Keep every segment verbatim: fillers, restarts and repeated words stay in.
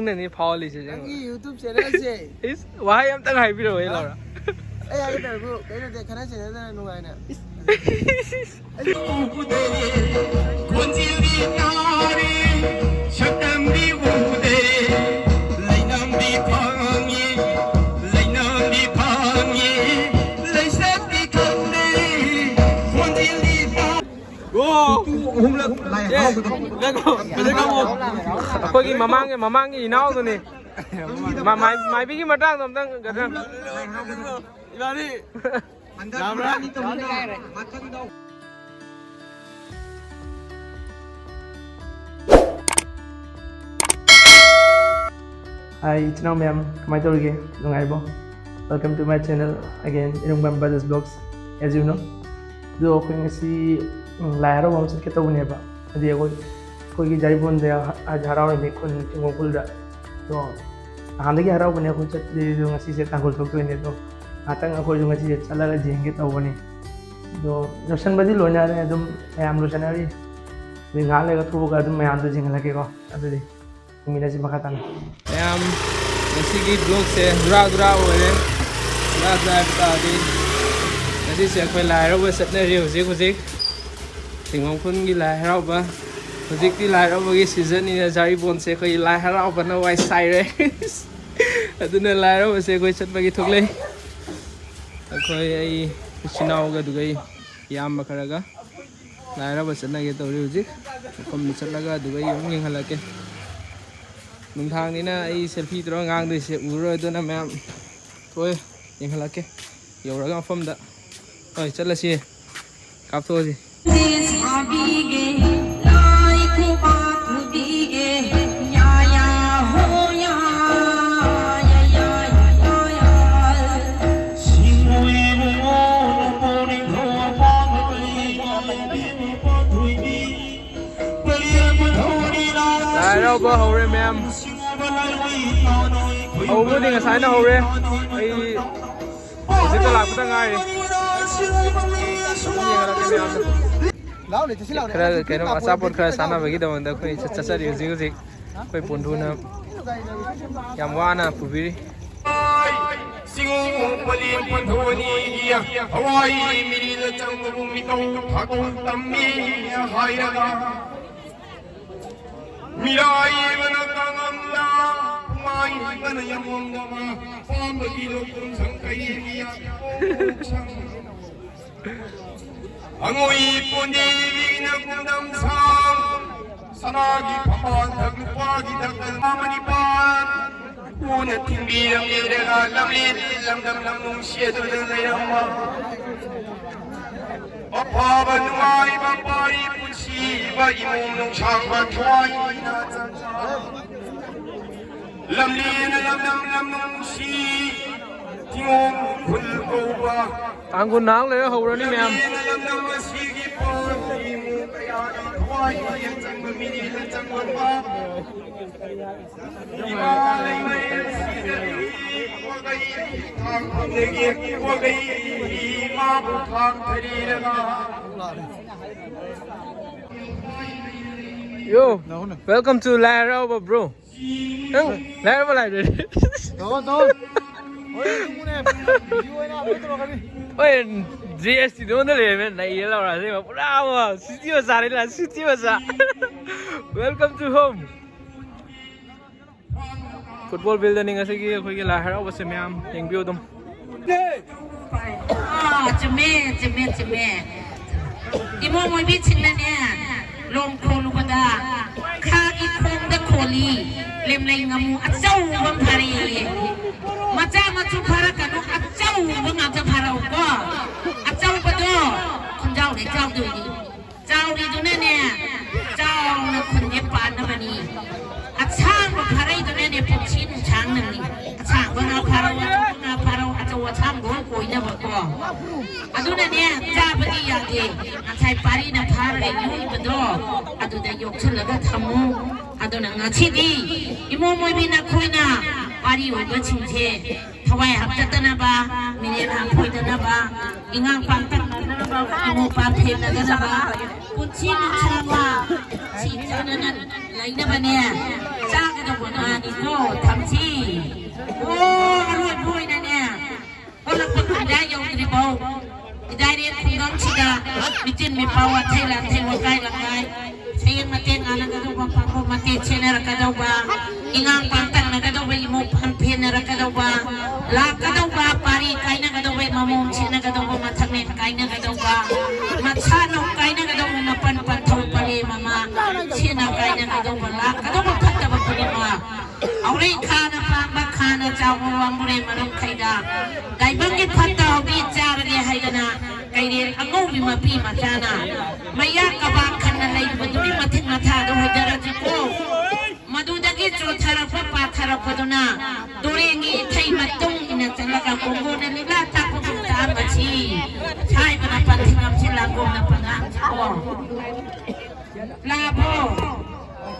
ꯅꯪꯅꯅꯤ ꯐꯥꯎꯍꯜꯂꯤꯁꯦ ꯑꯁꯦꯡꯕ꯫ ꯅꯪꯒꯤ YouTube channelꯁꯦ꯫ ꯏꯁ, ꯋꯥꯍꯩ ꯑꯝꯇꯪ ꯍꯥꯏꯕꯤꯔꯛꯑꯣ, ꯑꯩ ꯂꯧꯔ꯫ ꯑꯩ ꯍꯥꯏꯒꯦ ꯇꯧꯔꯤꯕꯨ, ꯀꯩꯅꯣꯗꯤ ꯈꯠꯅ ꯆꯩꯅꯗꯅ ꯅꯨꯡꯉꯥꯏꯅ꯫ ꯈꯣꯟꯖꯦꯜꯗꯤ ꯇꯥꯔꯦ, ꯁꯛꯇꯝꯗꯤ ꯎꯗꯦ, ꯂꯩꯅꯝꯗꯤ ꯐꯪꯉꯤ, ꯂꯩꯅꯝꯗꯤ ꯐꯪꯉꯤ, ꯂꯩꯁꯛꯇꯤ ꯈꯪꯗꯦ, ꯈꯣꯟꯖꯦꯜꯗꯤ ꯇꯥꯔꯦ꯫ ꯑꯣ! ꯑꯍꯨꯝꯂꯛ ꯂꯥꯏ ꯑꯦ, ꯍꯔꯥꯎꯕꯗꯣ꯫ ꯉꯥꯏꯈꯣ, ꯐꯖꯅ ꯉꯥꯡꯉꯣ꯫ ꯑꯩꯈꯣꯏꯒꯤ ꯃꯃꯥꯡꯒꯤ, ꯃꯃꯥꯡꯒꯤ ꯏꯅꯥꯎꯗꯨꯅꯤ꯫ ꯃ-, ꯃꯥꯏ-, ꯃꯥꯏꯕꯤꯒꯤ ꯃꯇꯥꯡꯗꯣ ꯑꯝꯇꯪ ꯀꯩꯅꯣ꯫ ꯏꯕꯥꯅꯤ꯫ ꯍꯟꯗꯛ ꯌꯥꯕ꯭ꯔꯥ? ꯏꯕꯥꯅꯤ ꯇꯧꯃꯤꯟꯅ ꯃꯊꯪꯗ꯫ ꯍꯥꯏ, ꯏꯆꯤꯟ ꯏꯅꯥꯎ ꯃꯌꯥꯝ, ꯀꯃꯥꯏꯅ ꯇꯧꯔꯤꯒꯦ? ꯅꯨꯡꯉꯥꯏꯔꯤꯕꯣ? Welcome to my channel again, ꯏꯔꯨꯝꯕꯝ Brothers Vlogs, as you know. ꯑꯗꯣ ꯑꯩꯈꯣꯏ ꯉꯁꯤ, ꯎꯝ, ꯂꯥꯏ ꯍꯔꯥꯎꯕ ꯑꯃ ꯆꯠꯀꯦ ꯇꯧꯕꯅꯦꯕ꯫ ꯍꯥꯏꯗꯤ ꯑꯩꯈꯣꯏ, ꯑꯩꯈꯣꯏꯒꯤ ꯖꯥꯔꯤꯕꯣꯟꯗ ꯍ-, ꯍꯔꯥꯎꯔꯤꯅꯤ ꯈꯨꯟ ꯆꯤꯡꯒꯣꯡ ꯈꯨꯜꯗ꯫ ꯑꯗꯣ ꯅꯍꯥꯟꯗꯒꯤ ꯍꯔꯥꯎꯕꯅꯦ ꯑꯩꯈꯣꯏ ꯆꯠꯇ꯭ꯔꯤꯗꯣ, ꯉꯁꯤꯁꯦ ꯇꯥꯡꯈꯨꯜ ꯊꯣꯛꯇꯣꯏꯅꯦ꯫ ꯑꯗꯣ ꯉꯥꯛꯇꯪ ꯑꯩꯈꯣꯏꯁꯨ ꯉꯁꯤꯁꯦ ꯆꯠꯂꯒ ꯌꯦꯡꯒꯦ ꯇꯧꯕꯅꯤ꯫ ꯑꯗꯣ ꯂꯣꯏꯁꯟꯕꯗꯤ ꯂꯣꯏꯅꯔꯦ, ꯑꯗꯨꯝ ꯃꯌꯥꯝ ꯂꯣꯏꯁꯟꯅꯔꯤ꯫ ꯑꯗꯨ ꯉꯥꯏꯍꯥꯛ ꯂꯩꯔꯒ ꯊꯣꯛꯑꯒ ꯑꯗꯨꯝ ꯃꯌꯥꯝꯗꯣ ꯌꯦꯡꯍꯜꯂꯛꯀꯦꯀꯣ꯫ ꯑꯗꯨꯗꯤ ꯌꯦꯡꯃꯤꯟꯅꯁꯤ ꯃꯈꯥ ꯇꯥꯅ꯫ ꯃꯌꯥꯝ, ꯉꯁꯤꯒꯤ vlogꯁꯦ ꯍꯨꯔꯥ ꯍꯨꯔꯥ ꯑꯣꯏꯔꯦ꯫ ꯍꯨꯔꯥ ꯍꯨꯔꯥ ꯍꯥꯏꯕ ꯇꯥꯔꯗꯤ ꯉꯁꯤꯁꯦ ꯑꯩꯈꯣꯏ ꯂꯥꯏ ꯍꯔꯥꯎꯕ ꯆꯠꯅꯔꯤ ꯍꯧꯖꯤꯛ ꯍꯧꯖꯤꯛ꯫ ꯆꯤꯡꯉꯣꯡ ꯈꯨꯟꯒꯤ ꯂꯥꯏ ꯍꯔꯥꯎꯕ꯫ ꯍꯧꯖꯤꯛꯇꯤ ꯂꯥꯏ ꯍꯔꯥꯎꯕꯒꯤ seasonꯅꯤꯅ ꯖꯥꯔꯤꯕꯣꯟꯁꯦ ꯑꯩꯈꯣꯏꯒꯤ ꯂꯥꯏ ꯍꯔꯥꯎꯕꯅ ꯋꯥꯏ ꯁꯥꯏꯔꯦ꯫ ꯑꯗꯨꯅ ꯂꯥꯏ ꯍꯔꯥꯎꯕꯁꯦ ꯑꯩꯈꯣꯏ ꯆꯠꯄꯒꯤ ꯊꯣꯛꯂꯛꯏ꯫ ꯑꯩꯈꯣꯏ, ꯑꯩ ꯏꯆꯤꯟ ꯏꯅꯥꯎꯒ ꯑꯗꯨꯒ ꯑꯩ ꯏꯌꯥꯝꯕ ꯈꯔꯒ ꯂꯥꯏ ꯍꯔꯥꯎꯕ ꯆꯠꯅꯒꯦ ꯇꯧꯔꯤ ꯍꯧꯖꯤꯛ꯫ ꯃꯐꯝꯗ ꯆꯠꯂꯒ ꯑꯗꯨꯒ ꯑꯩ ꯑꯃꯨꯛ ꯌꯦꯡꯍꯜꯂꯛꯀꯦ꯫ ꯅꯨꯡꯗꯥꯡꯅꯤꯅ ꯑꯩ selfie ꯇꯧꯔꯒ ꯉꯥꯡꯗꯣꯏꯁꯦ ꯎꯔꯔꯣꯏ, ꯑꯗꯨꯅ ꯃꯌꯥꯝ ꯊꯣꯛꯑꯦ, ꯌꯦꯡꯍꯜꯂꯛꯀꯦ꯫ ꯌꯧꯔꯒ ꯃꯐꯝꯗ꯫ ꯍꯣꯏ, ꯆꯠꯂꯁꯤ꯫ ꯀꯥꯞꯊꯣꯛꯑꯁꯤ꯫ ꯁꯥꯕꯤꯒꯦ, ꯂꯥꯏ ꯈꯨꯕꯥꯛ ꯈꯨꯕꯤꯒꯦ, ꯌꯥ ꯌꯥ ꯍꯣ ꯌꯥ, ꯌꯥ ꯌꯥ ꯌꯥ ꯌꯥ꯫ ꯁꯤꯡꯃꯣꯏ ꯏꯕꯨꯡꯉꯣ ꯅꯄꯣ ꯅꯤꯡꯊꯧ ꯑꯄꯥꯝꯕ ꯀꯔꯤ ꯃꯥꯂꯦꯝꯒꯤ ꯅꯨꯄꯥ ꯊꯣꯏꯕꯤ꯫ ꯂꯥꯏ ꯍꯔꯥꯎꯕ ꯍꯧꯔꯦ, ꯃꯌꯥꯝ꯫ ꯍꯧꯕꯗꯤ ꯉꯁꯥꯏꯅ ꯍꯧꯔꯦ꯫ ꯑꯩ ꯍꯧꯖꯤꯛꯇ ꯂꯥꯛꯄꯗ ꯉꯥꯏꯔꯤ꯫ ꯑꯗꯨꯝ ꯌꯦꯡꯍꯜꯂꯛꯀꯦ ꯃꯌꯥꯝꯗ꯫ ꯈꯔ ꯀꯩꯅꯣ ꯑꯆꯥꯄꯣꯠ ꯈꯔ ꯆꯥꯅꯕꯒꯤꯗꯃꯛꯇ ꯑꯩꯈꯣꯏ ꯆꯠ-, ꯆꯠꯆꯔꯤ ꯍꯧꯖꯤꯛ ꯍꯧꯖꯤꯛ꯫ ꯑꯩꯈꯣꯏ ꯄꯣꯟꯊꯨꯅ ꯌꯥꯝ ꯋꯥꯅ ꯄꯨꯕꯤꯔꯤ꯫ ꯁꯤꯡꯎ ꯄꯂꯦꯝ ꯄꯟꯊꯧ ꯑꯅꯤꯒꯤ ꯍꯋꯥꯏ ꯃꯤꯔꯤꯜ ꯆꯪꯕꯕꯨ ꯃꯤꯇꯧ ꯊꯥꯗꯣꯛ ꯇꯝꯃꯤ ꯍꯥꯏꯔꯒ, ꯃꯤꯔꯥꯏꯕꯅ ꯀꯥꯡꯉꯝꯗ, ꯃꯥꯏꯕꯅ ꯌꯥꯝꯂꯝꯗꯕ, ꯑꯄꯥꯝꯕꯒꯤ ꯂꯧꯐꯝ ꯁꯪ ꯀꯩꯒꯤ ꯁꯪ꯫ ꯑꯉꯣꯏ ꯄꯣꯟꯗꯦꯕꯤꯅ ꯀꯨꯝꯗꯝ ꯁꯥꯡ, ꯁꯅꯥꯒꯤ ꯐꯝꯕꯥꯜ ꯊꯛ ꯅꯨꯄꯥꯒꯤ ꯗꯥꯛꯇꯔ ꯃꯥꯃ ꯅꯤꯄꯥꯟ, ꯎꯅ ꯊꯤꯡꯕꯤꯔꯝꯂꯦꯔꯒ ꯂꯝꯂꯦꯟ ꯂꯝꯗꯝ ꯂꯝ ꯅꯨꯡꯁꯤ ꯑꯗꯨꯗ ꯂꯩꯔꯝꯕ꯫ ꯑꯐꯕ ꯅꯨꯡꯉꯥꯏꯕ ꯄꯥꯔꯤ ꯄꯨꯟꯁꯤꯕ ꯏꯃꯨꯡ ꯅꯨꯡꯁꯥꯡꯕ ꯊꯋꯥꯏꯅ ꯆꯪꯕ꯫ ꯂꯝꯂꯦꯟ ꯂꯝꯗꯝ ꯂꯝ ꯅꯨꯡꯁꯤ ꯊꯤꯉꯣꯡ ꯈꯨꯜ ꯀꯧꯕ꯫ ꯇꯥꯡ ꯀꯨꯟ ꯉꯥꯏꯍꯥꯛ ꯂꯩꯔ ꯍꯧꯔꯅꯤ ꯃꯌꯥꯝ꯫ ꯂꯝꯂꯦꯟ ꯂꯝꯗꯝ ꯑꯁꯤꯒꯤ ꯄꯥꯔꯤ ꯃꯨ ꯀꯌꯥꯒꯤ ꯊꯋꯥꯏ ꯃꯤꯠꯌꯦꯡ ꯆꯪꯕ ꯃꯤꯅꯤ ꯂꯟꯆꯪꯕ꯫ Yo, welcome to Lai Harauba, bro. ꯅꯪ Lai Harauba ꯂꯥꯛꯏꯗꯨꯗꯤ꯫ ꯇꯧꯑꯣ, ꯇꯧꯑꯣ꯫ ꯍꯣꯔꯦꯟ ꯅꯪꯕꯨꯅꯦ, video ꯑꯣꯏꯅ upload ꯇꯧꯔꯛꯀꯅꯤ꯫ ꯍꯣꯏ, G S T ꯗꯣꯟꯗ ꯂꯩꯔꯝꯃꯦ, ꯅꯩꯌꯦ ꯂꯥꯎꯔ, ꯑꯁꯦꯡꯕ ꯄꯨꯔꯥ ꯑꯃ city ꯃꯆꯥꯅꯤ, city ꯃꯆꯥ꯫ Welcome to home. Football field ꯗꯅꯤ ꯉꯁꯤꯒꯤ ꯑꯩꯈꯣꯏꯒꯤ ꯂꯥꯏ ꯍꯔꯥꯎꯕꯁꯦ, ꯃꯌꯥꯝ ꯌꯦꯡꯕꯤꯌꯨ ꯑꯗꯨꯝ꯫ ꯑꯥ, ꯆꯨꯝꯃꯦ, ꯆꯨꯝꯃꯦ, ꯆꯨꯝꯃꯦ꯫ ꯏꯃꯣꯝ ꯑꯣꯏꯕꯤꯁꯤꯡꯅꯅꯦ, ꯂꯣꯡ ꯈꯣꯜꯂꯨꯕꯗ ꯈꯥꯒꯤ ꯈꯣꯡꯗ ꯈꯣꯜꯂꯤ, ꯂꯦꯝꯂꯩ ꯉꯥꯃꯨ ꯑꯆꯧꯕ ꯑꯃ ꯐꯥꯔꯛꯑꯦꯌꯦ꯫ ꯃꯆꯥ ꯃꯁꯨ ꯐꯥꯔꯛꯀꯅꯨ, ꯑꯆꯧꯕ ꯉꯥꯛꯇ ꯐꯥꯔꯛꯎꯀꯣ꯫ ꯑꯆꯧꯕꯗꯣ ꯈꯨꯟꯖꯥꯎꯗꯩ ꯆꯥꯎꯗꯣꯏꯅꯤ꯫ ꯆꯥꯎꯔꯤꯗꯨꯅꯅꯦ, ꯆꯥꯎꯅ ꯈꯨꯟꯗꯦ ꯄꯥꯟꯅꯕꯅꯤ꯫ ꯑꯁꯥꯡꯕ ꯐꯥꯔꯩꯗꯨꯅꯅꯦ, ꯄꯨꯟꯁꯤ ꯅꯨꯡꯁꯥꯡꯅꯕꯅꯤ꯫ ꯑꯁꯥꯡꯕ ꯉꯥ ꯐꯥꯔꯧ, ꯑꯆꯧꯕ ꯉꯥ ꯐꯥꯔꯧ, ꯑꯆꯧ ꯑꯁꯥꯡꯕ ꯑꯣꯏꯅ ꯀꯣꯏꯅꯕꯀꯣ꯫ ꯑꯗꯨꯅꯅꯦ, ꯆꯥꯕꯗꯤ ꯌꯥꯗꯦ꯫ ꯉꯁꯥꯏ ꯄꯥꯔꯤꯅ ꯐꯥꯔꯒ ꯌꯣꯛꯏꯕꯗꯣ, ꯑꯗꯨꯗ ꯌꯣꯛꯁꯜꯂꯒ ꯊꯝꯃꯨ꯫ ꯑꯗꯨꯅ ꯉꯁꯤꯗꯤ ꯏꯃꯣꯝ ꯑꯣꯏꯕꯤ ꯅꯈꯣꯏꯅ ꯄꯥꯔꯤ ꯑꯣꯏꯕꯁꯤꯡꯁꯦ ꯊꯋꯥꯏ ꯍꯥꯞꯇꯠꯇꯅꯕ, ꯃꯤꯔꯦꯜ ꯍꯥꯞꯐꯣꯏꯗꯅꯕ, ꯏꯉꯥꯡ ꯄꯥꯡꯇꯛꯅꯗꯅꯕ, ꯏꯃꯨꯡ ꯄꯥꯟ ꯊꯦꯡꯅꯗꯅꯕ, ꯄꯨꯟꯁꯤ ꯅꯨꯡꯁꯥꯡꯕ, ꯁꯤ ꯆꯥꯅꯅ ꯂꯩꯅꯕꯅꯦ ꯆꯥꯒꯗꯧꯕ ꯉꯥꯅꯤꯀꯣ ꯊꯝꯁꯤ꯫ ꯑꯣ, ꯑꯔꯣꯏꯕ ꯑꯣꯏꯅꯅꯦ ꯑꯣꯜꯂꯛꯄ ꯈꯨꯟꯖꯥ ꯌꯧꯗ꯭ꯔꯤꯐꯥꯎ ꯏꯗꯥꯏꯔꯦ ꯈꯨꯡꯒꯪꯁꯤꯗ ꯃꯤꯆꯤꯟ ꯃꯤꯄꯥꯎ, ꯑꯊꯩ ꯂꯥꯟꯊꯩ, ꯋꯥꯀꯥꯏ ꯂꯀꯥꯏ, ꯁꯌꯦꯡ ꯃꯇꯦꯛ ꯉꯥꯅꯒꯗꯧꯕ, ꯄꯥꯡꯈꯣꯛ ꯃꯇꯦꯛ ꯁꯦꯟꯅꯔꯛꯀꯗꯧꯕ, ꯏꯉꯥꯡ ꯄꯥꯡꯇꯛꯅꯒꯗꯧꯕ, ꯏꯃꯨꯡ ꯐꯝ ꯐꯦꯟꯅꯔꯛꯀꯗꯧꯕ, ꯂꯥꯛꯀꯗꯧꯕ ꯄꯥꯔꯤ ꯀꯥꯏꯅꯒꯗꯧꯕ, ꯃꯃꯣꯝ ꯁꯦꯟꯅꯒꯗꯧꯕ, ꯃꯊꯛꯃꯦꯟ ꯀꯥꯏꯅꯒꯗꯧꯕ, ꯃꯁꯥꯅꯧ ꯀꯥꯏꯅꯒꯗꯧꯕ, ꯃꯄꯟ ꯄꯟꯊꯧ ꯄꯔꯦ ꯃꯃꯥ ꯁꯦꯟꯅ ꯀꯥꯏꯅꯒꯗꯧꯕ, ꯂꯥꯛꯀꯗꯧꯕ ꯐꯠꯇꯕ ꯈꯨꯗꯤꯡꯃꯛ ꯑꯧꯔꯩ ꯈꯥꯅ ꯄꯥꯝꯕ ꯈꯥꯅ ꯆꯥꯎꯕ ꯋꯥꯡꯕꯨꯔꯦ ꯃꯔꯝꯈꯩꯗ ꯇꯥꯏꯕꯪꯒꯤ ꯐꯠꯇ ꯍꯥꯎꯗꯤ ꯆꯥꯔꯒꯦ ꯍꯥꯏꯗꯅ ꯀꯩꯔꯦꯜ ꯑꯉꯧꯕꯤ ꯃꯄꯤ ꯃꯆꯥꯅ ꯃꯌꯥ ꯀꯕꯥꯛ ꯈꯟꯅ ꯂꯩꯔꯤꯕꯗꯨꯒꯤ ꯃꯊꯤꯟ ꯃꯊꯥꯗꯣ ꯍꯩꯗꯔꯁꯤꯀꯣ꯫ ꯃꯗꯨꯗꯒꯤ ꯆꯣꯠꯊꯔꯛꯄ ꯄꯥꯊꯔꯛꯄꯗꯨꯅ ꯇꯨꯔꯦꯟꯒꯤ ꯏꯊꯩ ꯃꯇꯨꯡ ꯏꯟꯅ ꯆꯠꯂꯒ ꯀꯣꯡꯒꯣꯟꯅ ꯂꯤꯛꯂꯥ ꯇꯥꯛꯄꯒꯨꯝ ꯇꯥꯛꯑꯝꯕꯁꯤ ꯁꯥꯏꯕꯅ ꯄꯟꯊꯤꯡꯉꯝꯁꯤ ꯂꯥꯡꯒꯣꯝꯅ ꯄꯟꯉꯥꯡꯁꯤꯀꯣ꯫ ꯂꯥꯛꯑꯕꯣ?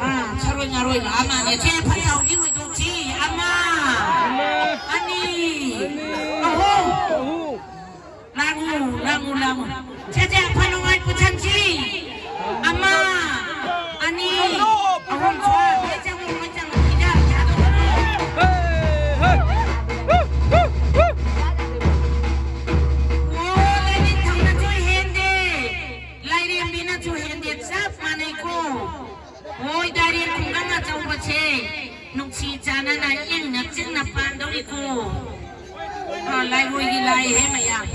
ꯑꯥ, ꯁꯔꯣꯏ ꯉꯥꯔꯣꯏ ꯂꯥꯛꯑ ꯃꯥꯜꯂꯦ꯫ ꯁꯦ, ꯐꯠꯇ ꯍꯥꯎꯗꯤ ꯍꯨꯏꯗꯣꯛꯁꯤ꯫ ꯑꯃ, ꯑꯅꯤ, ꯑꯍꯨꯝ꯫ ꯂꯥꯡꯉꯨ, ꯂꯥꯡꯉꯨ, ꯂꯥꯡꯉꯨ꯫ ꯁꯦ, ꯁꯦ, ꯑꯐ ꯅꯨꯡꯉꯥꯏ ꯄꯨꯁꯟꯁꯤ꯫ ꯑꯃ, ꯑꯅꯤ, ꯑꯍꯨꯝ, ꯁ꯭ꯋꯥꯏ ꯂꯣꯏ ꯆꯪꯉꯨ, ꯂꯣꯏ ꯆꯪꯉꯨ꯫ ꯐꯤꯗꯥ ꯊꯥꯗꯣꯛꯑꯣ꯫ ꯑꯣ, ꯂꯥꯏꯅꯤꯡꯊꯧꯅꯁꯨ ꯍꯦꯟꯗꯦ, ꯂꯥꯏꯔꯦꯝꯕꯤꯅꯁꯨ ꯍꯦꯟꯗꯦ, ꯆꯞ ꯃꯥꯟꯅꯩꯀꯣ꯫ ꯍꯣꯏ, ꯗꯥꯏꯔꯦꯟ ꯈꯨꯡꯒꯪ ꯑꯆꯧꯕꯁꯦ ꯅꯨꯡꯁꯤ ꯆꯥꯟꯅꯅ ꯏꯪꯅ ꯆꯤꯛꯅ ꯄꯥꯟꯗꯧꯔꯤꯀꯣ꯫ ꯑ, ꯂꯥꯏꯔꯣꯏꯒꯤ ꯂꯥꯏꯍꯦ ꯃꯌꯥꯝ꯫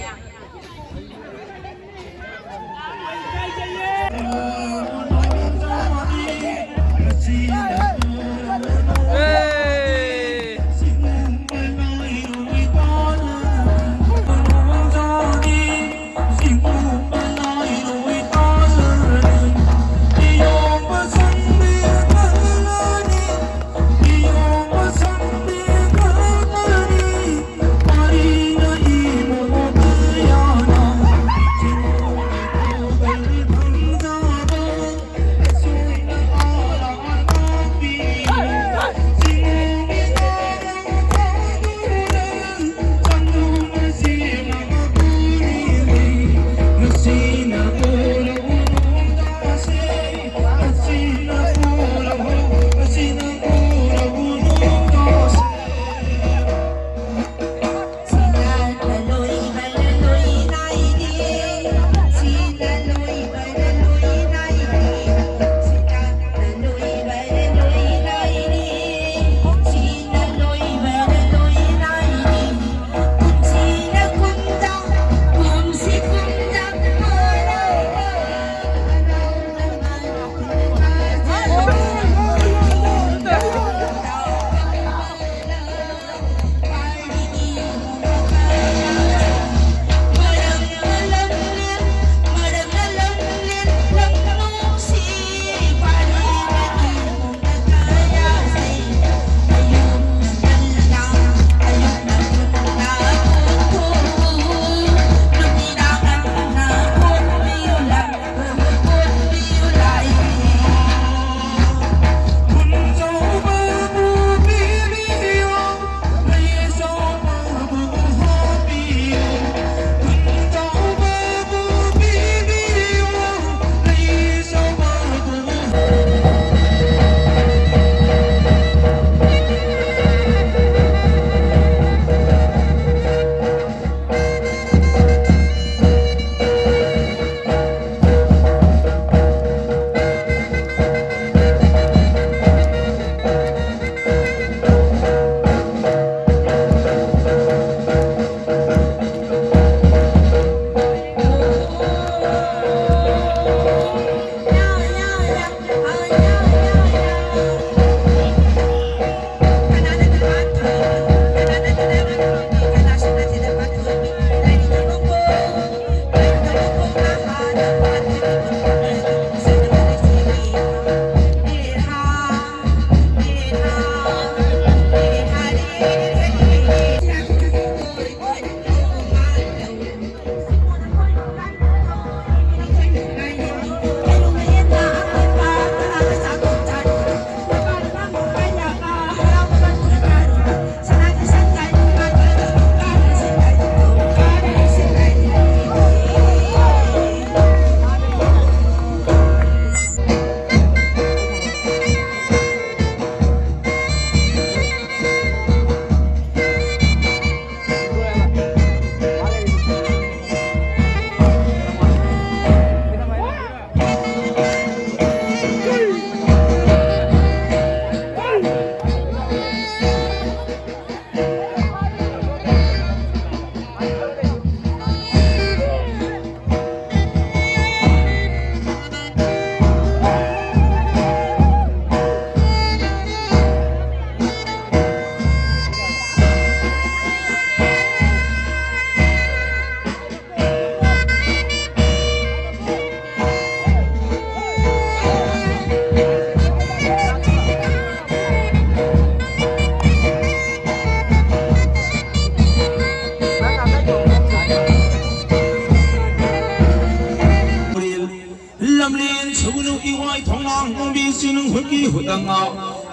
ꯀꯤ ꯍꯨꯇꯪꯉꯥ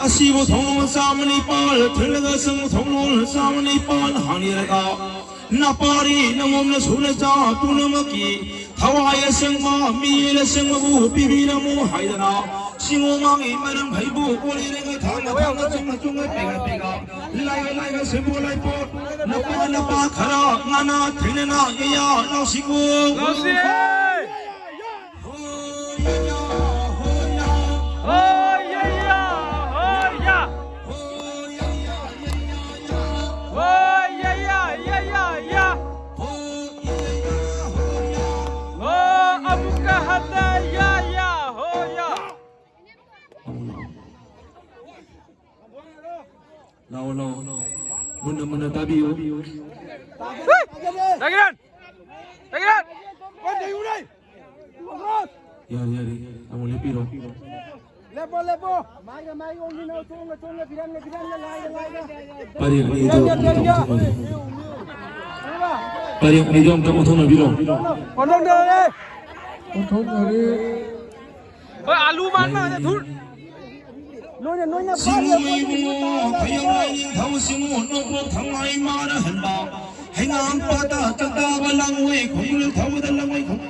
ꯑꯁꯤꯕꯨ ꯊꯣꯡꯂꯣꯟ ꯆꯥꯝꯃ ꯅꯤꯄꯥꯜ ꯊꯤꯜꯂꯒ ꯆꯪꯕ ꯊꯣꯡꯂꯣꯟ ꯆꯥꯝꯃ ꯅꯤꯄꯥꯜ ꯍꯥꯡꯅꯤꯔꯒ ꯅꯄꯥꯔꯤ ꯅꯉꯣꯝꯅ ꯁꯨꯅ ꯆꯥ ꯄꯨꯝꯅꯃꯛꯀꯤ ꯊꯋꯥꯏ ꯑꯁꯦꯡꯕ ꯃꯤꯔꯦꯜ ꯑꯁꯦꯡꯕꯕꯨ ꯄꯤꯕꯤꯔꯝꯃꯨ ꯍꯥꯏꯗꯅ ꯁꯤꯡꯉꯣ ꯃꯥꯡꯉꯤ ꯃꯔꯝ ꯐꯩꯕꯨ ꯑꯣꯂꯤꯔꯒ ꯊꯥꯡꯅ ꯊꯥꯡꯅ ꯆꯨꯝꯅ ꯆꯨꯝꯅ ꯄꯤꯒ ꯄꯤꯒ ꯂꯥꯏꯒ ꯂꯥꯏꯒ ꯁꯦꯝꯕꯨ ꯂꯥꯏꯄꯣꯠ ꯅꯄꯥ ꯅꯄꯥ ꯈꯔ ꯉꯥꯅ ꯊꯦꯡꯅꯅ ꯌꯩꯌꯥ ꯂꯥꯎꯁꯤꯀꯣ꯫ ꯂꯥꯛꯑꯣ, ꯂꯥꯛꯑꯣ꯫ ꯃꯨꯟꯅ, ꯃꯨꯟꯅ ꯇꯥꯕꯤꯌꯨ꯫ ꯌꯥꯔꯦ, ꯌꯥꯔꯦ꯫ ꯑꯃꯨꯛ ꯂꯦꯞꯄꯤꯔꯣ꯫ ꯂꯦꯞꯄꯣ, ꯂꯦꯞꯄꯣ꯫ ꯃꯥꯏꯒ ꯃꯥꯏꯒ ꯑꯣꯟꯃꯤꯟꯅꯧ, ꯇꯣꯡꯒ ꯇꯣꯡꯒ, ꯐꯤꯔꯥꯡꯒ ꯐꯤꯔꯥꯡꯒ, ꯂꯥꯏꯒ ꯂꯥꯏꯒ꯫ ꯄꯔꯦꯡ ꯑꯅꯤꯗꯣ ꯑꯝꯇ ꯑꯣꯟꯊꯣꯛꯅꯕꯤꯔꯣ꯫ ꯄꯔꯦꯡ ꯑꯅꯤꯗꯣ ꯑꯝꯇ ꯑꯣꯟꯊꯣꯛꯅꯕꯤꯔꯣ꯫ ꯑꯣꯟꯊꯣꯛꯅꯔꯦ꯫ ꯑꯣꯟꯊꯣꯛꯅꯔꯦ꯫ ꯍꯣꯏ, ꯑꯂꯨ ꯃꯥꯟꯕ ꯉꯥꯛꯇ ꯊꯨꯔ-꯫ ꯅꯣꯏꯅ, ꯅꯣꯏꯅ ꯁꯤꯡꯉꯨ ꯏꯕꯨꯡꯉꯣ, ꯈꯌꯝ ꯂꯥꯏꯅꯤꯡꯊꯧ ꯁꯤꯡꯉꯨ, ꯅꯣꯡꯄꯣꯛ ꯊꯪꯂꯥꯏ ꯃꯥꯅ ꯍꯟꯕ꯫ ꯍꯩꯉꯥꯡ ꯄꯥꯠꯇ ꯆꯥꯛꯇꯥꯕ ꯂꯥꯡꯉꯣꯏ, ꯈꯣꯡꯒꯨꯜ ꯊꯧꯕꯗ ꯂꯥꯡꯉꯣꯏ, ꯈꯣꯡ-,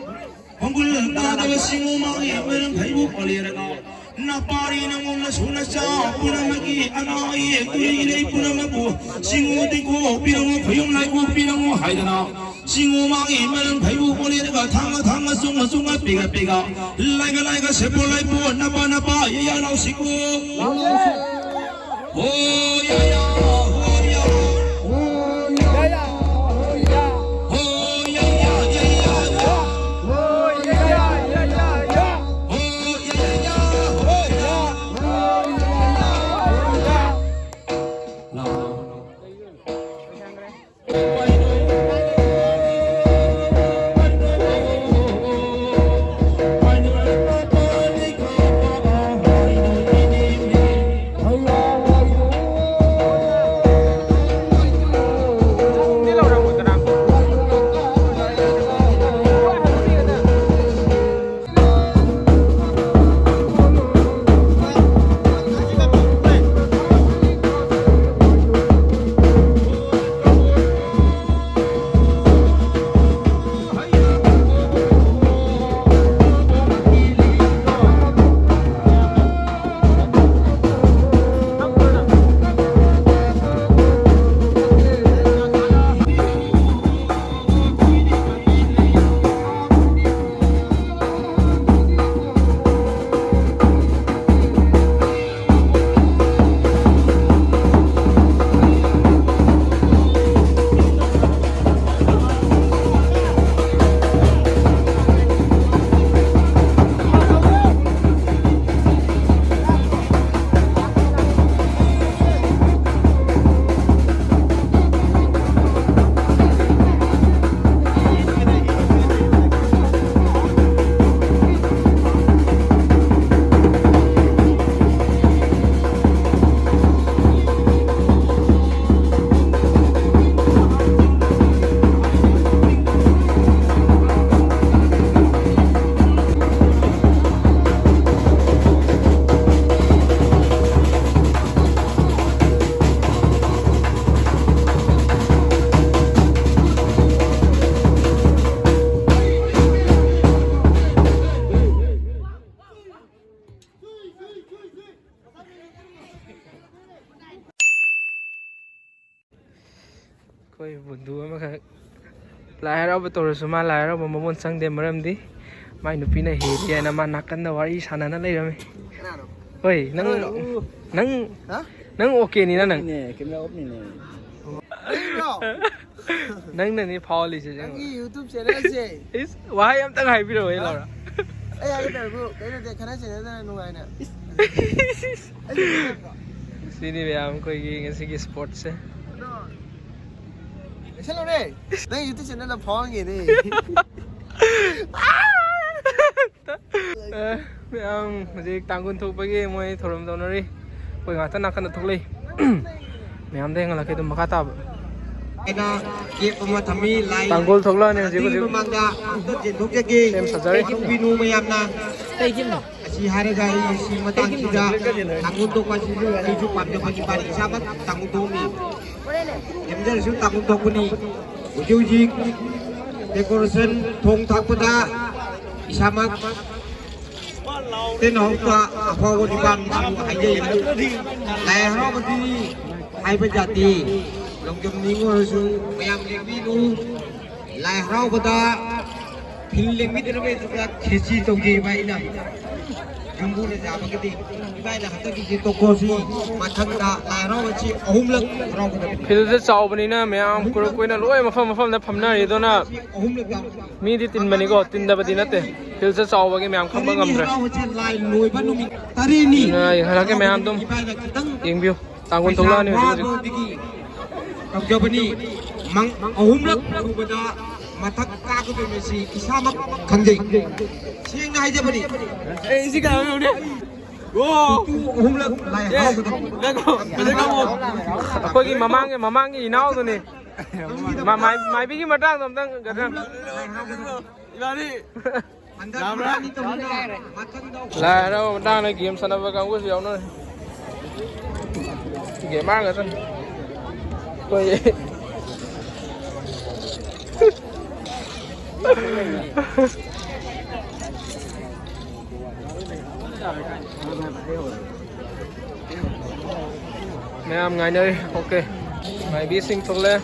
ꯈꯣꯡꯒꯨꯜ ꯇꯥꯗꯕ ꯁꯤꯡꯉꯨ ꯃꯥꯡꯉꯤ, ꯃꯔꯝ ꯐꯩꯕꯨ ꯄꯣꯂꯦꯔꯒ꯫ ꯅꯄꯥꯔꯤ ꯅꯉꯣꯝꯅ ꯁꯨꯅ ꯆꯥ ꯄꯨꯝꯅꯃꯛꯀꯤ ꯑꯅꯥ ꯑꯌꯦꯛ ꯎꯔꯤ ꯏꯔꯩ ꯄꯨꯝꯅꯃꯛꯄꯨ ꯁꯤꯡꯉꯨ ꯇꯤꯡꯀꯣ ꯄꯤꯔꯝꯃꯨ, ꯈꯣꯌꯨꯝ ꯂꯥꯏꯀꯣ ꯄꯤꯔꯝꯃꯨ ꯍꯥꯏꯗꯅ꯫ ꯁꯤꯡꯉꯨ ꯃꯥꯡꯉꯤ ꯃꯔꯝ ꯐꯩꯕꯨ ꯄꯣꯂꯦꯔꯒ ꯊꯥꯡꯒ ꯊꯥꯡꯒ ꯆꯨꯡꯉ ꯆꯨꯡꯉ ꯄꯤꯒ ꯄꯤꯒ ꯂꯥꯏꯒ ꯂꯥꯏꯒ ꯁꯦꯄꯣ ꯂꯥꯏꯄꯣ ꯅꯄꯥ ꯅꯄꯥ ꯌꯩꯌꯥ ꯂꯥꯎꯁꯤꯀꯣ꯫ ꯍꯣ ꯌꯥ ꯌꯥ ꯍꯣ ꯌꯥ꯫ ꯍꯣ ꯌꯥ ꯌꯥ ꯍꯣ ꯌꯥ꯫ ꯍꯣ ꯌꯥ ꯌꯥ ꯌꯥ ꯌꯥ꯫ ꯍꯣ ꯌꯥ ꯌꯥ ꯌꯥ ꯌꯥ꯫ ꯍꯣ ꯌꯥ ꯌꯥ ꯍꯣ ꯌꯥ꯫ ꯍꯣ ꯌꯥ ꯌꯥ ꯍꯣ ꯌꯥ꯫ ꯂꯥꯎ ꯂꯥꯎ꯫ ꯕꯨꯗꯨ ꯑꯃꯈꯛ꯫ ꯂꯥꯏ ꯍꯔꯥꯎꯕ ꯇꯧꯔꯁꯨ ꯃꯥ ꯂꯥꯏ ꯍꯔꯥꯎꯕ ꯃꯉꯣꯟ ꯆꯪꯗꯦ, ꯃꯔꯝꯗꯤ ꯃꯥꯏ ꯅꯨꯄꯤꯅ ꯍꯦꯜꯂꯤ ꯍꯥꯏꯅ ꯃꯥ ꯅꯥꯀꯟꯗ ꯋꯥꯔꯤ ꯁꯥꯟꯅꯅ ꯂꯩꯔꯝꯃꯤ꯫ ꯀꯅꯥꯅꯣ? ꯍꯣꯏ, ꯅꯪ, ꯅꯪ, ꯍꯥ? ꯅꯪ ꯑꯣꯀꯦꯅꯤꯅ ꯅꯪ꯫ ꯑꯣꯐꯅꯤꯅꯦ, ꯀꯦꯃꯦꯔꯥ ꯑꯣꯐꯅꯤꯅꯦ꯫ ꯑꯩꯔꯣ? ꯅꯪꯅꯅꯤ ꯐꯥꯎꯍꯜꯂꯤꯁꯦ ꯑꯁꯦꯡꯕ꯫ ꯅꯪꯒꯤ YouTube channelꯁꯦ꯫ ꯏꯁ, ꯋꯥꯍꯩ ꯑꯝꯇꯪ ꯍꯥꯏꯕꯤꯔꯛꯑꯣ, ꯑꯩ ꯍꯥ? ꯂꯧꯔ꯫ ꯑꯩ ꯍꯥꯏꯒꯦ ꯇꯧꯔꯤꯕꯨ, ꯀꯩꯅꯣ ꯅꯠꯇꯦ, ꯈꯠꯅ ꯆꯩꯅꯗꯅ ꯅꯨꯡꯉꯥꯏꯅ꯫ ꯑꯩ ꯍꯥꯏꯒꯦ ꯇꯧꯔꯤꯕꯨ꯫ ꯁꯤꯅꯤ ꯃꯌꯥꯝ ꯑꯩꯈꯣꯏꯒꯤ ꯉꯁꯤꯒꯤ sportsꯁꯦ꯫ ꯑꯗꯣ, ꯂꯩꯁꯜꯂꯨꯅꯦ꯫ ꯅꯪ YouTube channelꯗ ꯐꯥꯎꯍꯟꯒꯦꯅꯦ꯫ ꯑꯦ, ꯃꯌꯥꯝ ꯍꯧꯖꯤꯛ ꯇꯥꯡꯒꯨꯜ ꯊꯣꯛꯄꯒꯤ ꯃꯣꯏ ꯊꯧꯔꯝ ꯇꯧꯅꯔꯤ꯫ ꯑꯩꯈꯣꯏ ꯉꯥꯛꯇ ꯅꯥꯀꯟꯗ ꯊꯣꯛꯂꯛꯏ꯫ ꯃꯌꯥꯝꯗ ꯍꯦꯟꯒꯠꯂꯛꯀꯦ ꯑꯗꯨꯝ ꯃꯈꯥ ꯇꯥꯕ꯫ ꯑꯩꯅ ꯀꯦꯞ ꯑꯃ ꯊꯝꯃꯤ, ꯂꯥꯏ ꯇꯥꯡꯒꯨꯜ ꯊꯣꯛꯂꯛꯑꯅꯤ ꯍꯧꯖꯤꯛ, ꯑꯗꯨꯒꯤ ꯍꯧꯖꯤꯛ꯫ ꯃꯃꯥꯡꯗ ꯑꯝꯇ ꯆꯦꯟꯊꯣꯛꯆꯒꯦ꯫ ꯁꯦꯝ ꯁꯥꯖꯔꯤ꯫ ꯇꯧꯕꯤꯅꯨ ꯃꯌꯥꯝꯅ꯫ ꯀꯩꯒꯤꯅꯣ? ꯑꯁꯤ ꯍꯥꯏꯔꯒ ꯑꯩ ꯁꯤ ꯃꯇꯥꯡꯁꯤꯗ ꯇꯥꯡꯒꯨꯜ ꯊꯣꯛꯄ ꯑꯁꯤꯁꯨ ꯑꯩꯁꯨ ꯄꯥꯝꯖꯕ ꯅꯤꯄꯥꯅꯤ, ꯏꯁꯥꯃꯛ ꯇꯥꯡꯒꯨꯜ ꯊꯣꯛꯅꯤ꯫ ꯅꯦꯝꯖꯔꯁꯨ ꯇꯥꯡꯒꯨꯜ ꯊꯣꯛꯄꯅꯤ꯫ ꯍꯧꯖꯤꯛ ꯍꯧꯖꯤꯛ decoration, ꯊꯣꯡ ꯊꯥꯛꯄꯗ ꯏꯁꯥꯃꯛ ꯇꯦꯟ ꯍꯥꯎꯁꯇ ꯑꯐꯥꯎꯕ ꯅꯤꯄꯥꯟ ꯃꯉꯥꯕꯨ ꯍꯥꯏꯖꯩ꯫ ꯂꯥꯏ ꯍꯔꯥꯎꯕꯗꯤ ꯍꯥꯏꯕ ꯌꯥꯗꯦ꯫ ꯂꯣꯡꯖꯝ ꯅꯤꯉꯣꯜꯁꯨ ꯃꯌꯥꯝ ꯂꯦꯡꯕꯤꯌꯨ꯫ ꯂꯥꯏ ꯍꯔꯥꯎꯕꯗ ꯐꯤꯜ ꯂꯦꯡꯕꯤꯗꯅꯕꯒꯤꯗꯃꯛꯇ ꯈꯦꯆꯤ ꯇꯧꯖꯩꯕ ꯑꯩꯅ꯫ ꯌꯨꯝꯕꯨꯅ ꯌꯥꯕꯒꯗꯤ ꯏꯕꯥꯏꯅ ꯍꯟꯗꯛꯀꯤꯁꯤ ꯇꯣꯀꯣꯁꯤ ꯃꯊꯪꯗ ꯂꯥꯏ ꯍꯔꯥꯎꯕꯁꯤ ꯑꯍꯨꯝꯂꯛ ꯍꯔꯥꯎꯒꯗꯕꯅꯤ꯫ ꯐꯤꯜꯁꯦ ꯆꯥꯎꯕꯅꯤꯅ ꯃꯌꯥꯝ ꯈꯨꯔꯨ ꯀꯣꯏꯅ ꯂꯣꯏ ꯃꯐꯝ ꯃꯐꯝꯗ ꯐꯝꯅꯔꯤ꯫ ꯑꯗꯨꯅ ꯑꯍꯨꯝꯂꯛ ꯌꯥꯎ-, ꯃꯤꯗꯤ ꯇꯤꯟꯕꯅꯤꯀꯣ, ꯇꯤꯟꯗꯕꯗꯤ ꯅꯠꯇꯦ꯫ ꯐꯤꯜꯁꯦ ꯆꯥꯎꯕꯒꯤ ꯃꯌꯥꯝ ꯈꯪꯕ ꯉꯝꯗ꯭ꯔꯦ꯫ ꯍꯔꯥꯎꯕꯁꯦ ꯂꯥꯏ ꯂꯣꯏꯕ ꯅꯨꯃꯤꯠ ꯇꯔꯦꯠꯅꯤ꯫ ꯑꯗꯨꯅ ꯌꯦꯡꯍꯜꯂꯛꯀꯦ ꯃꯌꯥꯝ ꯑꯗꯨꯝ꯫ ꯏꯕꯥꯏꯅ ꯈꯤꯇꯪ ꯌꯦꯡꯕꯤꯌꯨ꯫ ꯇꯥꯡꯒꯨꯜ ꯊꯣꯛꯂꯛꯑꯅꯤ ꯍꯧꯖꯤꯛ ꯍꯧꯖꯤꯛ꯫ ꯄꯩꯁꯥ ꯋꯥꯕꯗꯒꯤ ꯇꯧꯖꯕꯅꯤ꯫ ꯃꯪ-, ꯑꯍꯨꯝꯂꯛ ꯁꯨꯕꯗ ꯃꯊꯛ ꯀꯥꯒꯗꯣꯏꯕꯁꯤ ꯏꯁꯥꯃꯛ ꯈꯪꯖꯩ꯫ ꯁꯦꯡꯅ ꯍꯥꯏꯖꯕꯅꯤ꯫ ꯑꯦ, ꯁꯤ ꯀꯅꯥꯅꯣ ꯌꯦꯡꯉꯨꯅꯦ? ꯑꯣ! ꯑꯍꯨꯝꯂꯛ ꯂꯥꯏ ꯑꯦ, ꯍꯔꯥꯎꯕꯗ ꯉꯥꯏꯈꯣ, ꯐꯖꯅ ꯉꯥꯡꯉꯣ꯫ ꯑꯩꯈꯣꯏꯒꯤ ꯃꯃꯥꯡꯒꯤ, ꯃꯃꯥꯡꯒꯤ ꯏꯅꯥꯎꯗꯨꯅꯤ꯫ ꯃꯥ-, ꯃꯥꯏ-, ꯃꯥꯏꯕꯤꯒꯤ ꯃꯇꯥꯡꯗꯣ ꯑꯝꯇꯪ ꯒꯗ꯭ꯔ-, ꯏꯕꯥꯅꯤ ꯍꯟꯗꯛ ꯌꯥꯕ꯭ꯔꯥ? ꯂꯥꯏ ꯍꯔꯥꯎꯕ ꯃꯇꯥꯡꯗ ꯒꯦꯝ ꯁꯥꯟꯅꯕ ꯀꯥꯡꯕꯨꯁꯨ ꯌꯥꯎꯅꯔꯦ꯫ ꯒꯦꯝꯃꯔ ꯉꯥꯛꯇꯅꯤ꯫ ꯑꯩꯈꯣꯏ ꯃꯌꯥꯝ ꯉꯥꯏꯅꯔꯤ꯫ ꯑꯣꯀꯦ, ꯃꯥꯏꯕꯤꯁꯤꯡ ꯊꯣꯛꯂꯛꯑꯦ꯫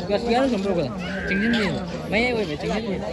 ꯒ꯭ꯌꯥꯁ ꯌꯥꯔꯨ ꯁꯨꯝ ꯄꯨꯔꯛꯄꯗ ꯆꯤꯡꯁꯤꯟꯕꯤꯅ ꯃꯌꯥꯏ ꯑꯣꯏꯕ ꯆꯤꯡꯁꯤꯟꯕꯤꯅ꯫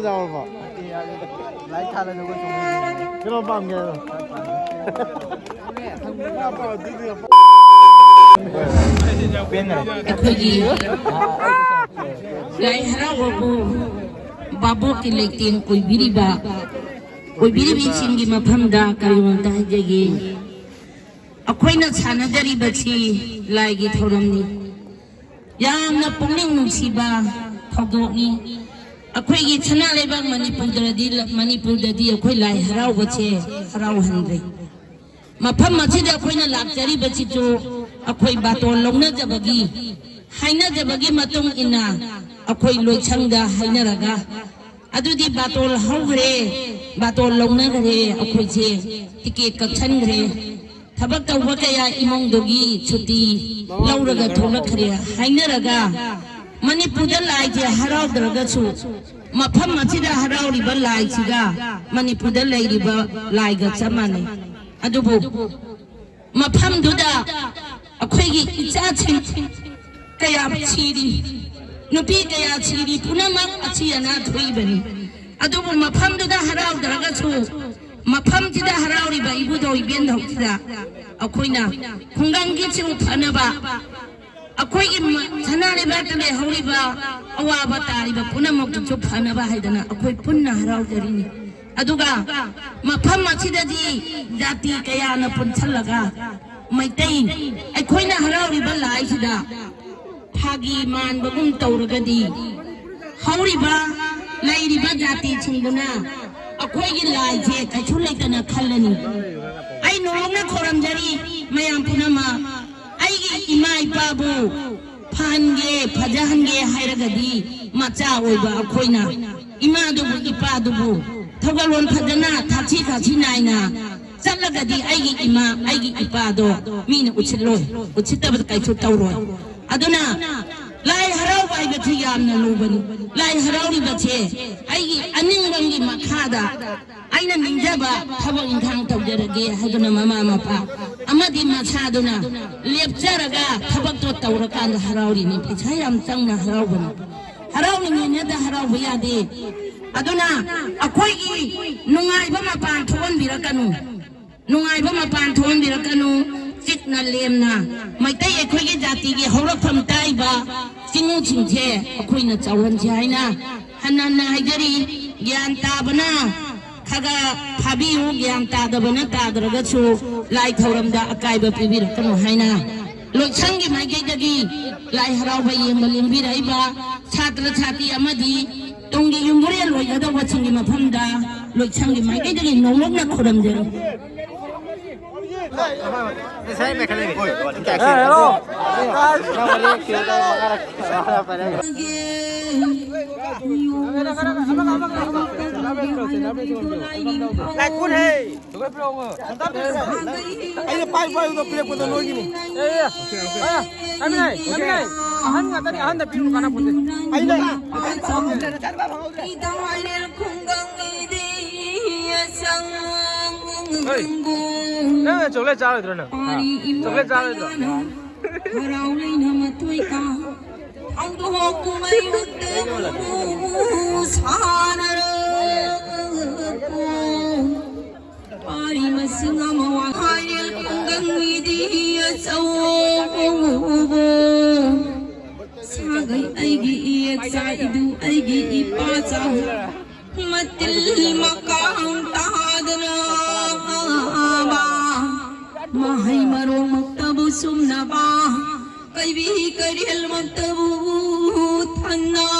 ꯌꯥꯎꯔꯕꯣ? ꯂꯥꯏꯔꯤꯛ ꯊꯥꯜꯂ ꯖꯒꯣꯏ ꯆꯣꯡꯕ ꯌꯦꯡꯉꯤ꯫ ꯀꯩꯅꯣ ꯄꯥꯝꯒꯦ ꯍꯥꯏꯔꯣ? ꯑꯩꯈꯣꯏꯒꯤ ꯂꯥꯏ ꯍꯔꯥꯎꯕꯕꯨ ꯚꯥꯕꯣꯛꯀꯤ ꯂꯩꯇꯦꯡ ꯑꯣꯏꯕꯤꯔꯤꯕ, ꯑꯣꯏꯕꯤꯔꯤꯕꯁꯤꯡꯒꯤ ꯃꯐꯝꯗ ꯀꯔꯤꯅꯣꯝꯇ ꯍꯥꯏꯖꯒꯦ꯫ ꯑꯩꯈꯣꯏꯅ ꯁꯥꯟꯅꯖꯔꯤꯕꯁꯤ ꯂꯥꯏꯒꯤ ꯊꯧꯔꯝꯅꯤ꯫ ꯌꯥꯝꯅ ꯄꯨꯛꯅꯤꯡ ꯅꯨꯡꯁꯤꯕ ꯊꯧꯗꯣꯛꯅꯤ꯫ ꯑꯩꯈꯣꯏꯒꯤ ꯁꯅꯥ ꯂꯩꯕꯥꯛ ꯃꯅꯤꯄꯨꯔꯗꯗꯤ, ꯃꯅꯤꯄꯨꯔꯗꯗꯤ ꯑꯩꯈꯣꯏ ꯂꯥꯏ ꯍꯔꯥꯎꯕꯁꯦ ꯍꯔꯥꯎꯍꯟꯗ꯭ꯔꯦ꯫ ꯃꯐꯝ ꯑꯁꯤꯗ ꯑꯩꯈꯣꯏꯅ ꯂꯥꯛꯆꯔꯤꯕꯁꯤꯁꯨ ꯑꯩꯈꯣꯏ ꯕꯥꯇꯣꯟ ꯂꯧꯅꯖꯕꯒꯤ, ꯍꯥꯏꯅꯖꯕꯒꯤ ꯃꯇꯨꯡ ꯏꯟꯅ ꯑꯩꯈꯣꯏ ꯂꯣꯏꯁꯪꯗ ꯍꯥꯏꯅꯔꯒ ꯑꯗꯨꯗꯤ ꯕꯥꯇꯣꯜ ꯍꯧꯈ꯭ꯔꯦ, ꯕꯥꯇꯣꯜ ꯂꯧꯅꯈ꯭ꯔꯦ, ꯑꯩꯈꯣꯏꯁꯦ ꯇꯤꯀꯦꯠ ꯀꯛꯁꯟꯈ꯭ꯔꯦ, ꯊꯕꯛ ꯇꯧꯕ ꯀꯌꯥ ꯏꯃꯨꯡꯗꯨꯒꯤ ꯁꯨꯇꯤ ꯂꯧꯔꯒ ꯊꯣꯛꯂꯛꯈ꯭ꯔꯦ ꯍꯥꯏꯅꯔꯒ ꯃꯅꯤꯄꯨꯔꯗ ꯂꯥꯏꯁꯦ ꯍꯔꯥꯎꯗ꯭ꯔꯒꯁꯨ ꯃꯐꯝ ꯑꯁꯤꯗ ꯍꯔꯥꯎꯔꯤꯕ ꯂꯥꯏꯁꯤꯒ ꯃꯅꯤꯄꯨꯔꯗ ꯂꯩꯔꯤꯕ ꯂꯥꯏꯒ ꯆꯞ ꯃꯥꯟꯅꯩ꯫ ꯑꯗꯨꯕꯨ ꯃꯐꯝꯗꯨꯗ ꯑꯩꯈꯣꯏꯒꯤ ꯏꯆꯥꯁꯤꯡ ꯀꯌꯥ ꯁꯤꯔꯤ, ꯅꯨꯄꯤ ꯀꯌꯥ ꯁꯤꯔꯤ, ꯄꯨꯝꯅꯃꯛ ꯑꯁꯤ ꯑꯅꯥ ꯊꯣꯛꯏꯕꯅꯤ꯫ ꯑꯗꯨꯕꯨ ꯃꯐꯝꯗꯨꯗ ꯍꯔꯥꯎꯗ꯭ꯔꯒꯁꯨ ꯃꯐꯝꯁꯤꯗ ꯍꯔꯥꯎꯔꯤꯕ ꯏꯕꯨꯙꯧ ꯏꯕꯦꯟꯙꯧꯁꯤꯗ ꯑꯩꯈꯣꯏꯅ ꯈꯨꯡꯒꯪꯒꯤꯁꯨ ꯐꯅꯕ, ꯑꯩꯈꯣꯏꯒꯤ ꯃ-, ꯁꯅꯥ ꯂꯩꯕꯥꯛꯇ ꯂꯩꯍꯧꯔꯤꯕ ꯑꯋꯥꯕ ꯇꯥꯔꯤꯕ ꯄꯨꯝꯅꯃꯛꯇꯨꯁꯨ ꯐꯅꯕ ꯍꯥꯏꯗꯅ ꯑꯩꯈꯣꯏ ꯄꯨꯟꯅ ꯍꯔꯥꯎꯖꯔꯤꯅꯤ꯫ ꯑꯗꯨꯒ ꯃꯐꯝ ꯑꯁꯤꯗꯗꯤ ꯖꯥꯇꯤ ꯀꯌꯥꯅ ꯄꯨꯟꯁꯜꯂꯒ ꯃꯩꯇꯩ ꯑꯩꯈꯣꯏꯅ ꯍꯔꯥꯎꯔꯤꯕ ꯂꯥꯏꯁꯤꯗ ꯐꯥꯒꯤ ꯃꯥꯟꯕꯒꯨꯝ ꯇꯧꯔꯒꯗꯤ ꯍꯧꯔꯤꯕ ꯂꯩꯔꯤꯕ ꯖꯥꯇꯤꯁꯤꯡꯗꯨꯅ ꯑꯩꯈꯣꯏꯒꯤ ꯂꯥꯏꯁꯦ ꯀꯩꯁꯨ ꯂꯩꯇꯅ ꯈꯜꯂꯅꯤ꯫ ꯑꯩ ꯅꯣꯡꯃ ꯈꯣꯏꯔꯝꯖꯔꯤ ꯃꯌꯥꯝ ꯄꯨꯝꯅꯃꯛ, ꯑꯩꯒꯤ ꯏꯃꯥ ꯏꯄꯥꯕꯨ ꯐꯍꯟꯒꯦ, ꯐꯖꯍꯟꯒꯦ ꯍꯥꯏꯔꯒꯗꯤ ꯃꯆꯥ ꯑꯣꯏꯕ ꯑꯩꯈꯣꯏꯅ ꯏꯃꯥꯗꯨꯕꯨ ꯏꯄꯥꯗꯨꯕꯨ ꯊꯧꯒꯜꯂꯣꯟ ꯐꯖꯅ ꯊꯛꯁꯤ ꯈꯥꯁꯤ ꯅꯥꯏꯅ ꯆꯠꯂꯒꯗꯤ ꯑꯩꯒꯤ ꯏꯃꯥ, ꯑꯩꯒꯤ ꯏꯄꯥꯗꯣ ꯃꯤꯅ ꯎꯠꯁꯤꯠꯂꯣꯏ, ꯎꯠꯁꯤꯠꯇꯕ ꯀꯩꯁꯨ ꯇꯧꯔꯣꯏ꯫ ꯑꯗꯨꯅ ꯂꯥꯏ ꯍꯔꯥꯎꯕ ꯍꯥꯏꯕꯁꯤ ꯌꯥꯝꯅ ꯂꯨꯕꯅꯤ꯫ ꯂꯥꯏ ꯍꯔꯥꯎꯔꯤꯕꯁꯦ ꯑꯩꯒꯤ ꯑꯅꯤꯡꯕꯒꯤ ꯃꯈꯥꯗ ꯑꯩꯅ ꯅꯤꯡꯖꯕ ꯊꯕꯛ ꯏꯪꯈꯥꯡ ꯇꯧꯖꯔꯒꯦ ꯍꯥꯏꯗꯨꯅ ꯃꯃꯥ ꯃꯄꯥ ꯑꯃꯗꯤ ꯃꯁꯥꯗꯨꯅ ꯂꯦꯞꯆꯔꯒ ꯊꯕꯛꯇꯣ ꯇꯧꯔꯀꯥꯟꯗ ꯍꯔꯥꯎꯔꯤꯅꯤ꯫ ꯄꯩꯁꯥ ꯌꯥꯝ ꯆꯪꯅ ꯍꯔꯥꯎꯕꯅꯤ꯫ ꯍꯔꯥꯎꯅꯤꯡꯉꯦꯅꯗ ꯍꯔꯥꯎꯕ ꯌꯥꯗꯦ꯫ ꯑꯗꯨꯅ ꯑꯩꯈꯣꯏꯒꯤ ꯅꯨꯡꯉꯥꯏꯕ ꯃꯄꯥꯟ ꯊꯣꯛꯍꯟꯕꯤꯔꯛꯀꯅꯨ, ꯅꯨꯡꯉꯥꯏꯕ ꯃꯄꯥꯟ ꯊꯣꯛꯍꯟꯕꯤꯔꯛꯀꯅꯨ꯫ ꯆꯤꯛꯅ ꯂꯦꯝꯅ ꯃꯩꯇꯩ ꯑꯩꯈꯣꯏꯒꯤ ꯖꯥꯇꯤꯒꯤ ꯍꯧꯔꯛꯐꯝ ꯇꯥꯛꯏꯕ ꯆꯤꯡꯉꯨꯁꯤꯡꯁꯦ ꯑꯩꯈꯣꯏꯅ ꯆꯥꯎꯍꯟꯁꯦ ꯍꯥꯏꯅ ꯍꯟꯅ ꯍꯟꯅ ꯍꯥꯏꯖꯔꯤ꯫ ꯒ꯭ꯌꯥꯟ ꯇꯥꯕꯅ ꯈꯔ ꯐꯥꯕꯤꯌꯨ, ꯒ꯭ꯌꯥꯟ ꯇꯥꯗꯕꯅ ꯇꯥꯗ꯭ꯔꯒꯁꯨ ꯂꯥꯏ ꯊꯧꯔꯝꯗ ꯑꯀꯥꯏꯕ ꯄꯤꯕꯤꯔꯛꯀꯅꯨ ꯍꯥꯏꯅ ꯂꯣꯏꯁꯪꯒꯤ ꯃꯥꯏꯀꯩꯗꯒꯤ ꯂꯥꯏ ꯍꯔꯥꯎꯕ ꯌꯦꯡꯕ ꯂꯦꯡꯕꯤꯔꯛꯏꯕ ꯁꯥꯇ꯭ꯔ ꯁꯥꯇ꯭ꯔꯤ ꯑꯃꯗꯤ ꯇꯨꯡꯒꯤ ꯌꯨꯝꯕꯨꯔꯦꯜ ꯑꯣꯏꯒꯗꯧꯕꯁꯤꯡꯒꯤ ꯃꯐꯝꯗ ꯂꯣꯏꯁꯪꯒꯤ ꯃꯥꯏꯀꯩꯗꯒꯤ ꯅꯧꯂꯞꯅ ꯈꯨꯔꯨꯝꯖꯔꯤ꯫ ꯑꯩꯅ ꯄꯥꯏ ꯄꯥꯏꯕꯗꯣ ꯄꯤꯔꯛꯄꯗꯣ ꯅꯣꯏꯒꯤꯅꯤ꯫ ꯑꯦ, ꯑꯦ, ꯑꯦ, ꯆꯥꯃꯤꯟꯅꯩ, ꯆꯥꯃꯤꯟꯅꯩ꯫ ꯑꯍꯟ ꯉꯥꯛꯇꯅꯤ, ꯑꯍꯟꯗ ꯄꯤꯔꯨ ꯀꯥꯟꯅꯄꯣꯠꯇꯦ꯫ ꯑꯩꯅ ꯍꯣꯏ꯫ ꯅꯪ ꯆꯣꯀ꯭ꯂꯦꯠ ꯆꯥꯔꯣꯏꯗ꯭ꯔꯣ ꯅꯪ? ꯍꯥ? ꯆꯣꯀ꯭ꯂꯦꯠ ꯆꯥꯔꯣꯏꯗ꯭ꯔꯣ? ꯍꯔꯥꯎ ꯂꯩꯅ ꯃꯇꯣꯏ ꯀꯥ ꯊꯧꯗꯣꯛ ꯀꯨꯝꯍꯩ ꯎꯠꯇꯨ ꯁꯥꯟꯅꯔꯛꯄ ꯄꯥꯔꯤ ꯃꯁꯤꯡ ꯑꯃ ꯋꯥꯈꯥꯏꯔꯦꯜ ꯈꯨꯡꯒꯪꯒꯤꯗꯤ ꯑꯆꯧꯕ ꯁꯥꯒꯩ ꯑꯩꯒꯤ ꯏꯌꯦꯛ ꯆꯥꯏꯗꯨ ꯑꯩꯒꯤ ꯏꯄꯥ ꯆꯥꯎ ꯃꯇꯤꯜ ꯃꯀꯥꯡ ꯇꯥꯗꯅ ꯃꯍꯩ ꯃꯔꯣꯡꯃꯛꯇꯕꯨ ꯆꯨꯝꯅꯕ ꯀꯩꯕꯤ ꯀꯩꯔꯦꯜꯃꯛꯇꯕꯨ ꯊꯟꯅꯕ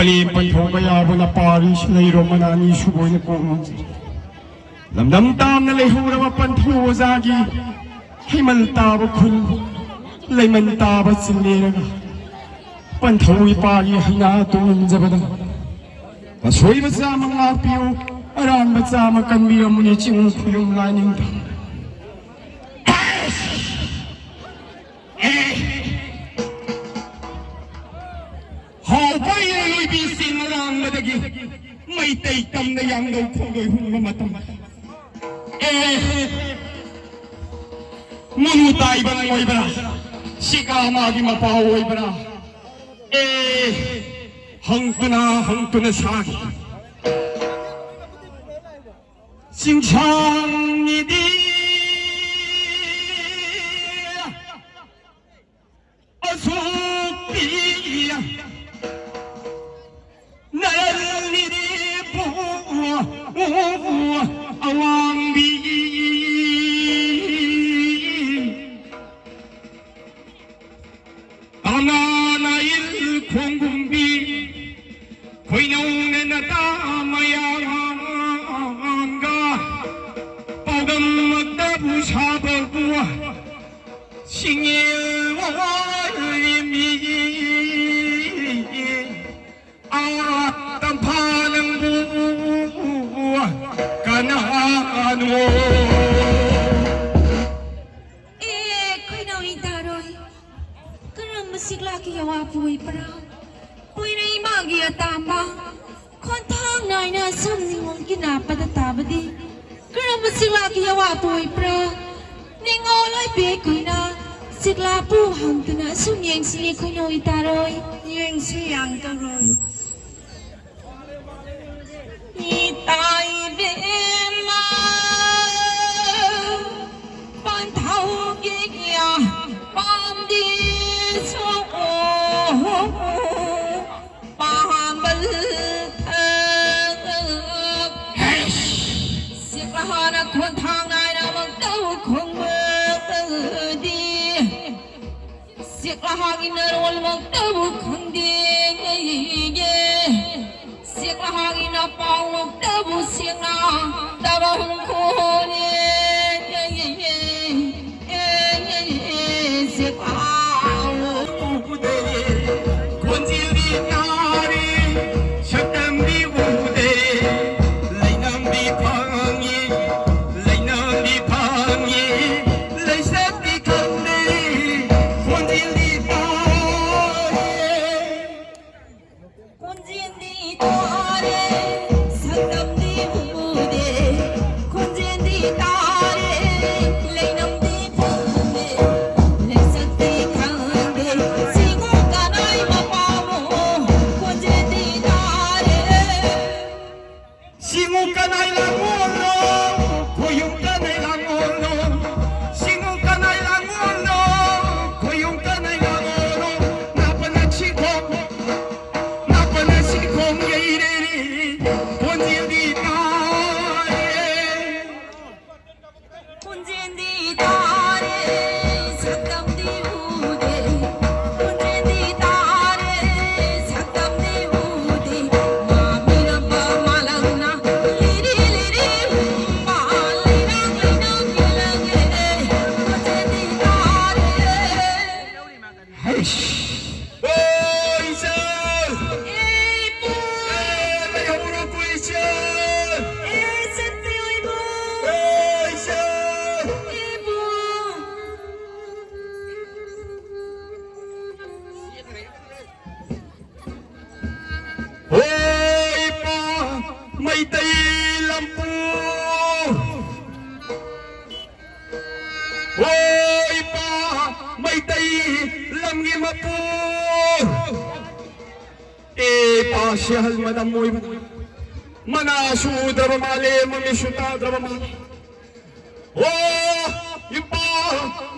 ꯀꯂꯦꯝ ꯄꯟꯊꯧ ꯀꯌꯥꯕꯨ ꯂꯄꯥꯔꯤꯁꯤ ꯂꯩꯔꯣ ꯃꯅꯥ ꯑꯅꯤ ꯁꯨꯕ ꯑꯣꯏꯅ ꯀꯣꯛꯅꯨꯡꯖꯩ꯫ ꯂꯝꯗꯝ ꯇꯥꯝꯅ ꯂꯩꯍꯧꯔꯕ ꯄꯟꯊꯧ ꯑꯣꯖꯥꯒꯤ ꯍꯩꯃꯜ ꯇꯥꯕ ꯈꯨꯜ, ꯂꯩꯃꯟ ꯇꯥꯕ ꯆꯤꯡꯂꯦꯔꯒ ꯄꯟꯊꯧ ꯏꯄꯥꯒꯤ ꯍꯩꯅꯥ ꯇꯣꯡꯖꯕꯗ ꯑꯁꯣꯏꯕ ꯆꯥꯝꯃ ꯉꯥꯛꯄꯤꯌꯨ, ꯑꯔꯥꯟꯕ ꯆꯥꯝꯃ ꯀꯟꯕꯤꯔꯝꯃꯨꯅꯦ ꯆꯤꯡ ꯈꯨꯌꯨꯝ ꯂꯥꯏꯅꯤꯡꯊꯧ꯫ ꯍꯥꯎꯕ ꯏꯔꯣꯏꯕꯤꯁꯤꯡ ꯑꯋꯥꯡꯕꯗꯒꯤ ꯃꯩꯇꯩ ꯇꯝꯅ ꯌꯥꯡꯗꯧ ꯈꯣꯡꯗꯣꯏ ꯍꯨꯝꯕ ꯃꯇꯝ꯫ ꯑꯦ, ꯃꯨꯅꯨ ꯇꯥꯏꯕꯪ ꯑꯣꯏꯕ꯭ꯔꯥ? ꯁꯤꯀꯥ ꯃꯥꯒꯤ ꯃꯄꯥ ꯑꯣꯏꯕ꯭ꯔꯥ? ꯑꯦ, ꯍꯪꯇꯨꯅ ꯍꯪꯇꯨꯅ ꯁꯥꯈꯤ꯫ ꯆꯤꯡꯁꯥꯡꯅꯤꯗꯤ ꯑꯁꯣꯛꯄꯤ ꯅꯔꯜꯅꯤꯗꯤ ꯄꯨ ꯑꯋꯥꯡꯕꯤ꯫ ꯇꯥꯅꯥꯅ ꯏꯜ ꯈꯣꯡꯒꯨꯝꯕꯤ, ꯈꯣꯏꯅꯧꯅ ꯅꯇꯥ ꯃꯌꯥꯝꯒ, ꯄꯥꯎꯗꯝꯃꯛꯇꯕꯨ ꯁꯥꯕꯕꯨ, ꯁꯤꯡꯉꯦꯜ ꯑꯣꯏꯔꯤꯃꯤ꯫ ꯑꯥ, ꯇꯝꯐꯥ ꯅꯪꯕꯨ ꯀꯅꯥꯅꯣ? ꯑꯦ, ꯈꯣꯏꯅꯧ ꯏꯇꯥꯔꯣꯏ, ꯀꯔꯝꯕ ꯁꯤꯛꯂꯥꯒꯤ ꯑꯋꯥꯄꯨ ꯑꯣꯏꯕ꯭ꯔꯥ? ꯀꯣꯏꯅ ꯏꯃꯥꯒꯤ ꯑꯇꯥꯝꯕ, ꯈꯣꯟꯊꯥꯡ ꯅꯥꯏꯅ ꯑꯁꯨꯝ ꯅꯤꯉꯣꯜꯒꯤ ꯅꯥꯞꯄꯗ ꯇꯥꯕꯗꯤ ꯀꯔꯝꯕ ꯁꯤꯛꯂꯥꯒꯤ ꯑꯋꯥꯄꯨ ꯑꯣꯏꯕ꯭ꯔꯥ? ꯅꯤꯉꯣꯜ ꯑꯣꯏꯕꯤ ꯑꯩꯈꯣꯏꯅ ꯁꯤꯛꯂꯥꯄꯨ ꯍꯪꯗꯨꯅ ꯑꯁꯨꯝ ꯌꯦꯡꯁꯤ, ꯈꯣꯏꯅꯧ ꯏꯇꯥꯔꯣꯏ꯫ ꯌꯦꯡꯁꯤ, ꯌꯥꯡꯇꯧꯔꯣꯏ꯫ ꯏꯇꯥ ꯏꯕꯦꯝꯃ, ꯄꯥꯟꯊꯧꯒꯤ ꯄꯥꯝꯗꯤ ꯁꯣꯛꯑꯣ꯫ ꯄꯥꯝꯕꯜ ꯊꯛ꯫ ꯁꯤꯛꯂꯥꯅ ꯈꯣꯟꯊꯥꯡ ꯅꯥꯏꯅꯃꯛꯇꯕꯨ ꯈꯨꯝꯕꯗꯤ, ꯁꯤꯛꯂꯥꯒꯤ ꯅꯔꯣꯜꯃꯛꯇꯕꯨ ꯈꯪꯗꯦ꯫ ꯄꯥꯎꯔꯣꯛꯇꯕꯨ ꯁꯦꯡꯅ ꯇꯥꯕ ꯍꯨꯝꯈꯣꯅꯦ꯫ ꯎꯗꯦ, ꯈꯣꯟꯖꯦꯜꯗꯤ ꯇꯥꯔꯦ, ꯁꯛꯇꯝꯗꯤ ꯎꯗꯦ, ꯂꯩꯅꯝꯗꯤ ꯐꯪꯉꯤ, ꯂꯩꯅꯝꯗꯤ ꯐꯪꯉꯤ, ꯂꯩꯁꯛꯇꯤ ꯈꯪꯗꯦ, ꯈꯣꯟꯖꯦꯜꯗꯤ ꯇꯥꯔꯦ꯫ ꯈꯣꯟꯖꯦꯜꯗꯤ ꯇꯥꯔꯦ, ꯁꯛꯇꯝꯗꯤ ꯎꯗꯦ꯫ ꯈꯣꯟꯖꯦꯜꯗꯤ ꯇꯥꯔꯦ, ꯂꯩꯅꯝꯗꯤ ꯐꯪꯗꯦ꯫ ꯂꯩꯁꯛꯇꯤ ꯈꯪꯗꯦ, ꯁꯤꯒꯨꯝ ꯀꯅꯥꯏ ꯃꯄꯥꯃꯣ? ꯈꯣꯟꯖꯦꯜꯗꯤ ꯇꯥꯔꯦ꯫ ꯁꯤꯉꯨ ꯀꯅꯥꯏ ꯂꯥꯡꯉꯣꯜꯅꯣ, ꯈꯣꯌꯨꯝ ꯀꯅꯥꯏ ꯂꯥꯡꯉꯣꯜꯅꯣ, ꯁꯤꯉꯨ ꯀꯅꯥꯏ ꯂꯥꯡꯉꯣꯜꯅꯣ, ꯈꯣꯌꯨꯝ ꯀꯅꯥꯏ ꯂꯥꯡꯉꯣꯜꯅꯣ, ꯅꯥꯄꯅ ꯁꯤꯈꯣꯡ, ꯅꯥꯄꯅ ꯁꯤꯈꯣꯡ ꯌꯩꯔꯦꯔꯤ, ꯈꯣꯟꯖꯦꯜꯗꯤ ꯇꯥꯔꯦ꯫ ꯈꯣꯟꯖꯦꯜꯗꯤ ꯇꯥꯔꯦ, ꯁꯛꯇꯝꯗꯤ ꯎꯗꯦ꯫ ꯈꯣꯟꯖꯦꯜꯗꯤ ꯇꯥꯔꯦ, ꯁꯛꯇꯝꯗꯤ ꯎꯗꯦ꯫ ꯃꯥ ꯃꯤꯔꯝꯕ ꯃꯥꯂꯪꯅ ꯂꯤꯔꯤ ꯂꯤꯔꯤ ꯍꯨꯝꯕ ꯂꯩꯔꯥꯡ ꯂꯩꯅꯧ ꯀꯤꯂꯪ ꯂꯩꯔꯦ꯫ ꯈꯣꯟꯖꯦꯜꯗꯤ ꯇꯥꯔꯦ꯫ ꯍꯩꯁ! ꯑꯣ, ꯏꯆꯜ! ꯑꯦ, ꯏꯕꯨꯡ! ꯑꯦ, ꯂꯩꯍꯧꯔꯣꯀꯣ, ꯏꯆꯜ! ꯑꯦ, ꯆꯠꯄꯤꯌꯣ, ꯏꯕꯨꯡ! ꯑꯦ, ꯏꯆꯜ! ꯏꯕꯨꯡ! ꯍꯣ, ꯏꯄꯥ ꯃꯩꯇꯩ ꯂꯝꯄꯨ! ꯍꯣ, ꯏꯄꯥ ꯃꯩꯇꯩ ꯂꯝꯒꯤ ꯃꯄꯨ! ꯑꯦ, ꯏꯄꯥꯁꯤ ꯑꯍꯜ ꯃꯅꯝ ꯑꯣꯏꯕ, ꯃꯅꯥꯁꯨ ꯎꯗ꯭ꯔꯕ ꯃꯥꯜꯂꯦ, ꯃꯃꯤꯠꯁꯨ ꯇꯥꯗ꯭ꯔꯕ ꯃꯥꯜꯂꯦ꯫ ꯑꯣ, ꯏꯄꯥ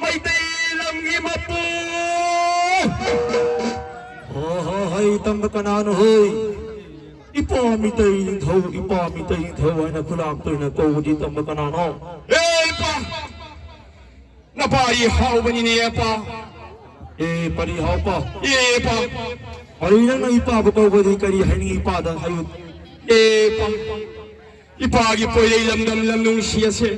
ꯃꯩꯇꯩ ꯂꯝꯒꯤ ꯃꯄꯨ! ꯍꯣ, ꯍꯣ, ꯍꯩ ꯇꯝꯕ ꯀꯅꯥꯅꯣ ꯍꯩ? ꯏꯄꯥ ꯃꯤꯇꯩ ꯅꯤꯡꯊꯧ, ꯏꯄꯥ ꯃꯤꯇꯩ ꯅꯤꯡꯊꯧ ꯍꯥꯏꯅ ꯈꯨꯂꯥꯛꯇ ꯑꯣꯏꯅ ꯀꯧꯕꯗꯤ ꯇꯝꯕ ꯀꯅꯥꯅꯣ? ꯑꯦ, ꯏꯄꯥ! ꯅꯄꯥ ꯑꯩ ꯍꯥꯎꯕꯅꯤꯅꯦ, ꯏꯄꯥ꯫ ꯑꯦ, ꯄꯔꯤ ꯍꯥꯎꯄ? ꯑꯦ, ꯏꯄꯥ꯫ ꯄꯔꯤ ꯅꯪꯅ ꯏꯄꯥꯕꯨ ꯀꯧꯕꯗꯤ ꯀꯔꯤ ꯍꯥꯏꯅꯤꯡꯉꯤ ꯏꯄꯥꯗ ꯍꯥꯏꯌꯨ꯫ ꯑꯦ ꯄꯥ, ꯏꯄꯥꯒꯤ ꯄꯣꯏꯔꯩ ꯂꯝꯗꯝ ꯂꯝ ꯅꯨꯡꯁꯤ ꯑꯁꯦ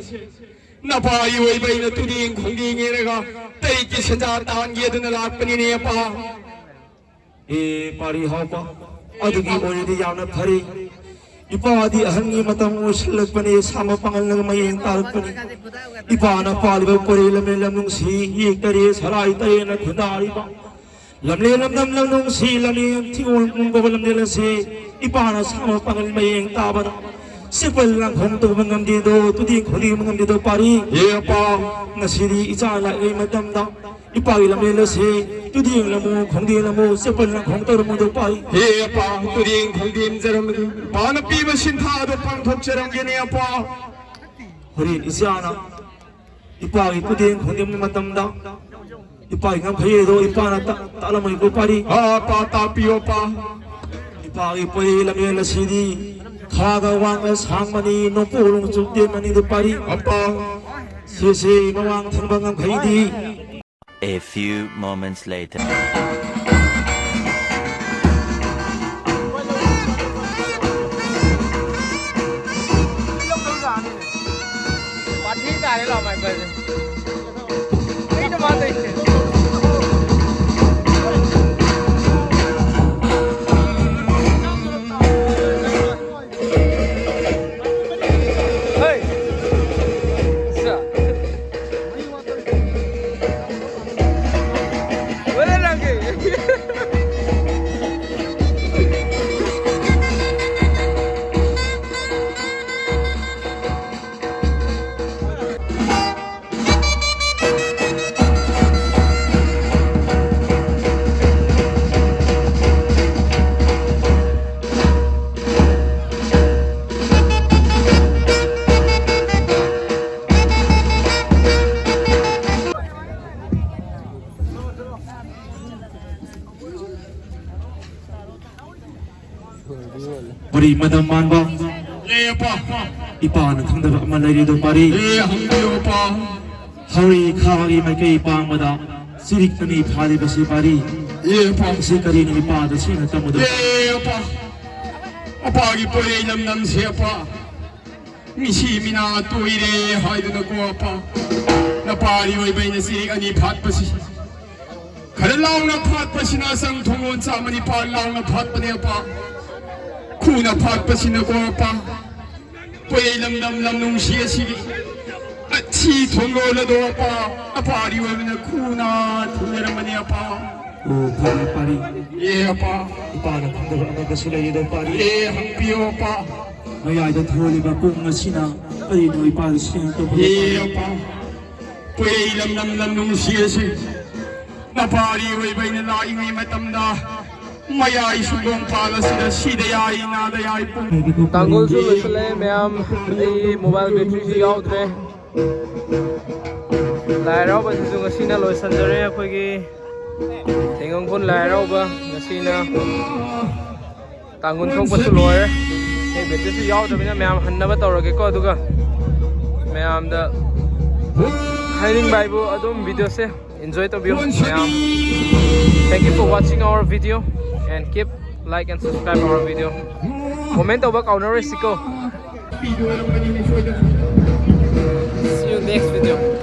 ꯅꯄꯥꯒꯤ ꯑꯣꯏꯕ ꯑꯩꯅ ꯇꯨꯗꯦꯡ ꯈꯣꯡꯗꯦꯡ ꯌꯦꯡꯂꯒ ꯇꯔꯦꯠꯀꯤ ꯁꯦꯟꯖꯥ ꯇꯥꯟꯒꯦꯗꯅ ꯂꯥꯛꯄꯅꯤꯅꯦ ꯏꯄꯥ꯫ ꯑꯦ ꯄꯥꯔꯤ ꯍꯥꯎꯕ, ꯑꯗꯨꯒꯤ ꯑꯣꯏꯔꯗꯤ ꯌꯥꯝꯅ ꯐꯔꯦ꯫ ꯏꯄꯥꯗꯤ ꯑꯍꯟꯒꯤ ꯃꯇꯝ ꯑꯣꯏꯁꯤꯜꯂꯛꯄꯅꯦ, ꯁꯥꯃ ꯄꯥꯡꯒꯜꯅꯒ ꯃꯌꯦꯡ ꯇꯥꯔꯛꯄꯅꯤ꯫ ꯏꯄꯥꯅ ꯄꯥꯜꯂꯤꯕ ꯄꯣꯏꯔꯩ ꯂꯝꯂꯦꯟ ꯂꯝ ꯅꯨꯡꯁꯤ, ꯌꯦꯛꯇꯔꯦ ꯁꯂꯥꯏ ꯇꯔꯦꯠꯅ ꯈꯨꯟꯗꯥꯔꯤꯕ ꯂꯝꯂꯦꯟ ꯂꯝꯗꯝ ꯂꯝ ꯅꯨꯡꯁꯤ, ꯂꯝꯂꯦꯟ ꯊꯤꯒꯣꯡ ꯀꯨꯝꯕ ꯂꯝꯂꯦꯟ ꯑꯁꯤ ꯏꯄꯥꯅ ꯁꯥꯃ ꯄꯥꯡꯒꯜ ꯃꯌꯦꯡ ꯇꯥꯕꯅ ꯆꯦꯛꯄꯜ ꯂꯥꯡꯈꯣꯡ ꯇꯧꯕ ꯉꯝꯗꯦꯗꯣ, ꯇꯨꯗꯤ ꯈꯨꯗꯤꯡ ꯉꯝꯗꯦꯗꯣ ꯄꯥꯔꯤ꯫ ꯍꯦ ꯑꯄꯥ꯫ ꯉꯁꯤꯗꯤ ꯏꯆꯥ ꯂꯥꯛꯂꯤꯉꯩ ꯃꯇꯝꯗ ꯏꯄꯥꯒꯤ ꯂꯝꯂꯦꯟ ꯑꯁꯤ ꯇꯨꯗꯤ ꯌꯦꯡꯂꯝꯃꯨ, ꯈꯣꯡꯗꯤ ꯌꯦꯡꯂꯝꯃꯨ, ꯆꯦꯛꯄꯜ ꯂꯥꯡꯈꯣꯡ ꯇꯧꯔꯝꯃꯨꯗꯣ ꯄꯥꯔꯤ꯫ ꯍꯦ ꯑꯄꯥ, ꯇꯨꯗꯤ ꯈꯣꯡꯗꯤ ꯌꯦꯡꯖꯔꯝꯃꯒꯦ꯫ ꯏꯄꯥꯅ ꯄꯤꯕ ꯁꯤꯟꯊꯥ ꯑꯗꯨ ꯄꯥꯡꯊꯣꯛꯆꯔꯝꯒꯦꯅꯦ ꯑꯄꯥ꯫ ꯍꯣꯔꯦꯟ ꯏꯆꯥꯅ ꯏꯄꯥꯒꯤ ꯈꯨꯗꯦꯡ ꯈꯣꯡꯗꯦꯡꯕ ꯃꯇꯝꯗ ꯏꯄꯥꯒꯤ ꯉꯝꯈꯩ ꯑꯗꯣ ꯏꯄꯥꯅ ꯇ-, ꯇꯥꯛꯂꯝꯃꯣꯏꯀꯣ ꯄꯥꯔꯤ꯫ ꯑꯥ, ꯄꯥ, ꯇꯥꯛꯄꯤꯌꯣ, ꯄꯥ꯫ ꯏꯄꯥꯒꯤ ꯄꯣꯏꯔꯩ ꯂꯝꯂꯦꯟ ꯑꯁꯤꯗꯤ ꯈꯥꯒ ꯋꯥꯡꯒ ꯁꯥꯡꯕꯅꯤ, ꯅꯣꯡꯄꯣꯛ ꯅꯣꯡꯆꯨꯞ ꯇꯦꯟꯕꯅꯤꯗꯣ ꯄꯥꯔꯤ꯫ ꯑꯄꯥ꯫ ꯁꯤꯁꯤ ꯃꯃꯥꯡ ꯊꯪꯕ ꯉꯝꯈꯩꯗꯤ꯫ A few moments later. Party ꯇꯥꯔꯦ ꯂꯥꯎ ꯃꯥꯏ ꯐ꯭ꯔꯦꯟꯁꯦ꯫ ꯑꯩꯅ ꯃꯥ ꯇꯧꯔꯤꯁꯦ꯫ ꯍꯩ! ꯑꯠꯆꯥ꯫ ꯂꯣꯏꯔꯦ ꯅꯪꯒꯤ꯫ ꯄꯥꯔꯤ ꯃꯇꯝ ꯃꯥꯟꯕ꯫ ꯂꯦꯞꯄ꯫ ꯏꯄꯥꯅ ꯈꯪꯗꯕ ꯑꯃ ꯂꯩꯔꯤꯗꯣ ꯄꯥꯔꯤ꯫ ꯑꯦ, ꯍꯪꯕꯤꯌꯨ ꯄꯥ꯫ ꯍꯧꯔꯤ ꯈꯥꯒꯤ ꯃꯥꯏꯀꯩ ꯄꯥꯡꯕꯗ ꯆꯤꯔꯤꯛ ꯑꯅꯤ ꯐꯥꯔꯤꯕꯁꯤ ꯄꯥꯔꯤ꯫ ꯑꯦ, ꯄꯥ꯫ ꯃꯁꯤ ꯀꯔꯤꯅꯣ ꯏꯄꯥꯗ ꯁꯦꯡꯅ ꯇꯝꯃꯨꯗꯣ? ꯑꯦ, ꯄꯥ꯫ ꯑꯄꯥꯒꯤ ꯄꯣꯏꯔꯩ ꯂꯝꯗꯝꯁꯦ ꯑꯄꯥ, ꯃꯤꯁꯤ ꯃꯤꯅꯥ ꯇꯣꯏꯔꯦ ꯍꯥꯏꯗꯨꯅꯀꯣ ꯑꯄꯥ, ꯅꯄꯥꯔꯤ ꯑꯣꯏꯕ ꯑꯩꯅ ꯆꯦꯔꯤꯛ ꯑꯅꯤ ꯐꯥꯠꯄꯁꯤ, ꯈꯔ ꯂꯥꯎꯅ ꯐꯥꯠꯄꯁꯤꯅ ꯆꯪ ꯊꯣꯡꯂꯣꯟ ꯆꯥꯝꯃ ꯅꯤꯄꯥꯜ ꯂꯥꯎꯅ ꯐꯥꯠꯄꯅꯦ ꯑꯄꯥ, ꯈꯨꯅ ꯐꯥꯠꯄꯁꯤꯅꯀꯣ ꯑꯄꯥ, ꯄꯣꯏꯔꯩ ꯂꯝꯗꯝ ꯂꯝ ꯅꯨꯡꯁꯤ ꯑꯁꯤꯒꯤ ꯑꯊꯤ ꯊꯣꯡꯂꯣꯟ ꯑꯗꯣ ꯑꯄꯥ, ꯑꯄꯥꯔꯤ ꯑꯣꯏꯕꯅ ꯈꯨꯅ ꯊꯨꯡꯅꯔꯝꯕꯅꯦ ꯑꯄꯥ꯫ ꯑꯣ, ꯐꯔꯦ, ꯄꯥꯔꯤ꯫ ꯑꯦ ꯑꯄꯥ꯫ ꯏꯄꯥꯅ ꯈꯪꯗꯕ ꯑꯃꯒꯁꯨ ꯂꯩꯔꯦꯗꯣ, ꯄꯥꯔꯤ꯫ ꯑꯦ ꯍꯪꯕꯤꯌꯣ ꯑꯄꯥ꯫ ꯃꯌꯥꯏꯗ ꯊꯣꯜꯂꯤꯕ ꯄꯨꯡ ꯑꯁꯤꯅ ꯀꯔꯤꯅꯣ ꯏꯄꯥꯗ ꯁꯦꯡꯅ ꯇꯧꯕꯤꯌꯨ, ꯑꯦ ꯄꯥꯔꯤ꯫ ꯑꯄꯥ꯫ ꯄꯣꯏꯔꯩ ꯂꯝꯗꯝ ꯂꯝ ꯅꯨꯡꯁꯤ ꯑꯁꯤ ꯅꯄꯥꯔꯤ ꯑꯣꯏꯕ ꯑꯩꯅ ꯂꯥꯛꯏꯉꯩ ꯃꯇꯝꯗ ꯃꯌꯥꯏ ꯁꯨꯡꯗꯣꯡ ꯄꯥꯜ ꯑꯁꯤꯗ ꯁꯤꯗ ꯌꯥꯏ, ꯅꯥꯗ ꯌꯥꯏ, ꯄꯨꯡ ꯇꯥꯡꯒꯨꯜꯁꯨ ꯂꯣꯏꯁꯤꯜꯂꯛꯑꯦ ꯃꯌꯥꯝ꯫ ꯑꯩ ꯃꯣꯕꯥꯏꯜ ꯕꯦꯇ꯭ꯔꯤꯁꯨ ꯌꯥꯎꯗ꯭ꯔꯦ꯫ ꯂꯥꯏ ꯍꯔꯥꯎꯕꯁꯤꯁꯨ ꯉꯁꯤꯅ ꯂꯣꯏꯁꯤꯟꯖꯔꯦ ꯑꯩꯈꯣꯏꯒꯤ ꯊꯦꯡꯒꯪꯈꯨꯟ ꯂꯥꯏ ꯍꯔꯥꯎꯕ꯫ ꯉꯁꯤꯅ ꯇꯥꯡꯒꯨꯜ ꯊꯣꯛꯄꯁꯨ ꯂꯣꯏꯔꯦ꯫ ꯑꯩ ꯕꯦꯇ꯭ꯔꯤꯁꯨ ꯌꯥꯎꯗ꯭ꯔꯕꯅꯤꯅ ꯃꯌꯥꯝ ꯍꯟꯅꯕ ꯇꯧꯔꯒꯦꯀꯣ꯫ ꯑꯗꯨꯒ ꯃꯌꯥꯝꯗ ꯍꯥꯏꯅꯤꯡꯕ ꯍꯥꯏꯕꯨ ꯑꯗꯨꯝ ꯚꯤꯗꯤꯑꯣꯁꯦ enjoy ꯇꯧꯕꯤꯌꯨ ꯃꯌꯥꯝ꯫ Thank you for watching our video and keep like and subscribe our video. Comment ꯇꯧꯕ ꯀꯥꯎꯅꯔꯣꯏꯁꯤꯀꯣ꯫ See you next video.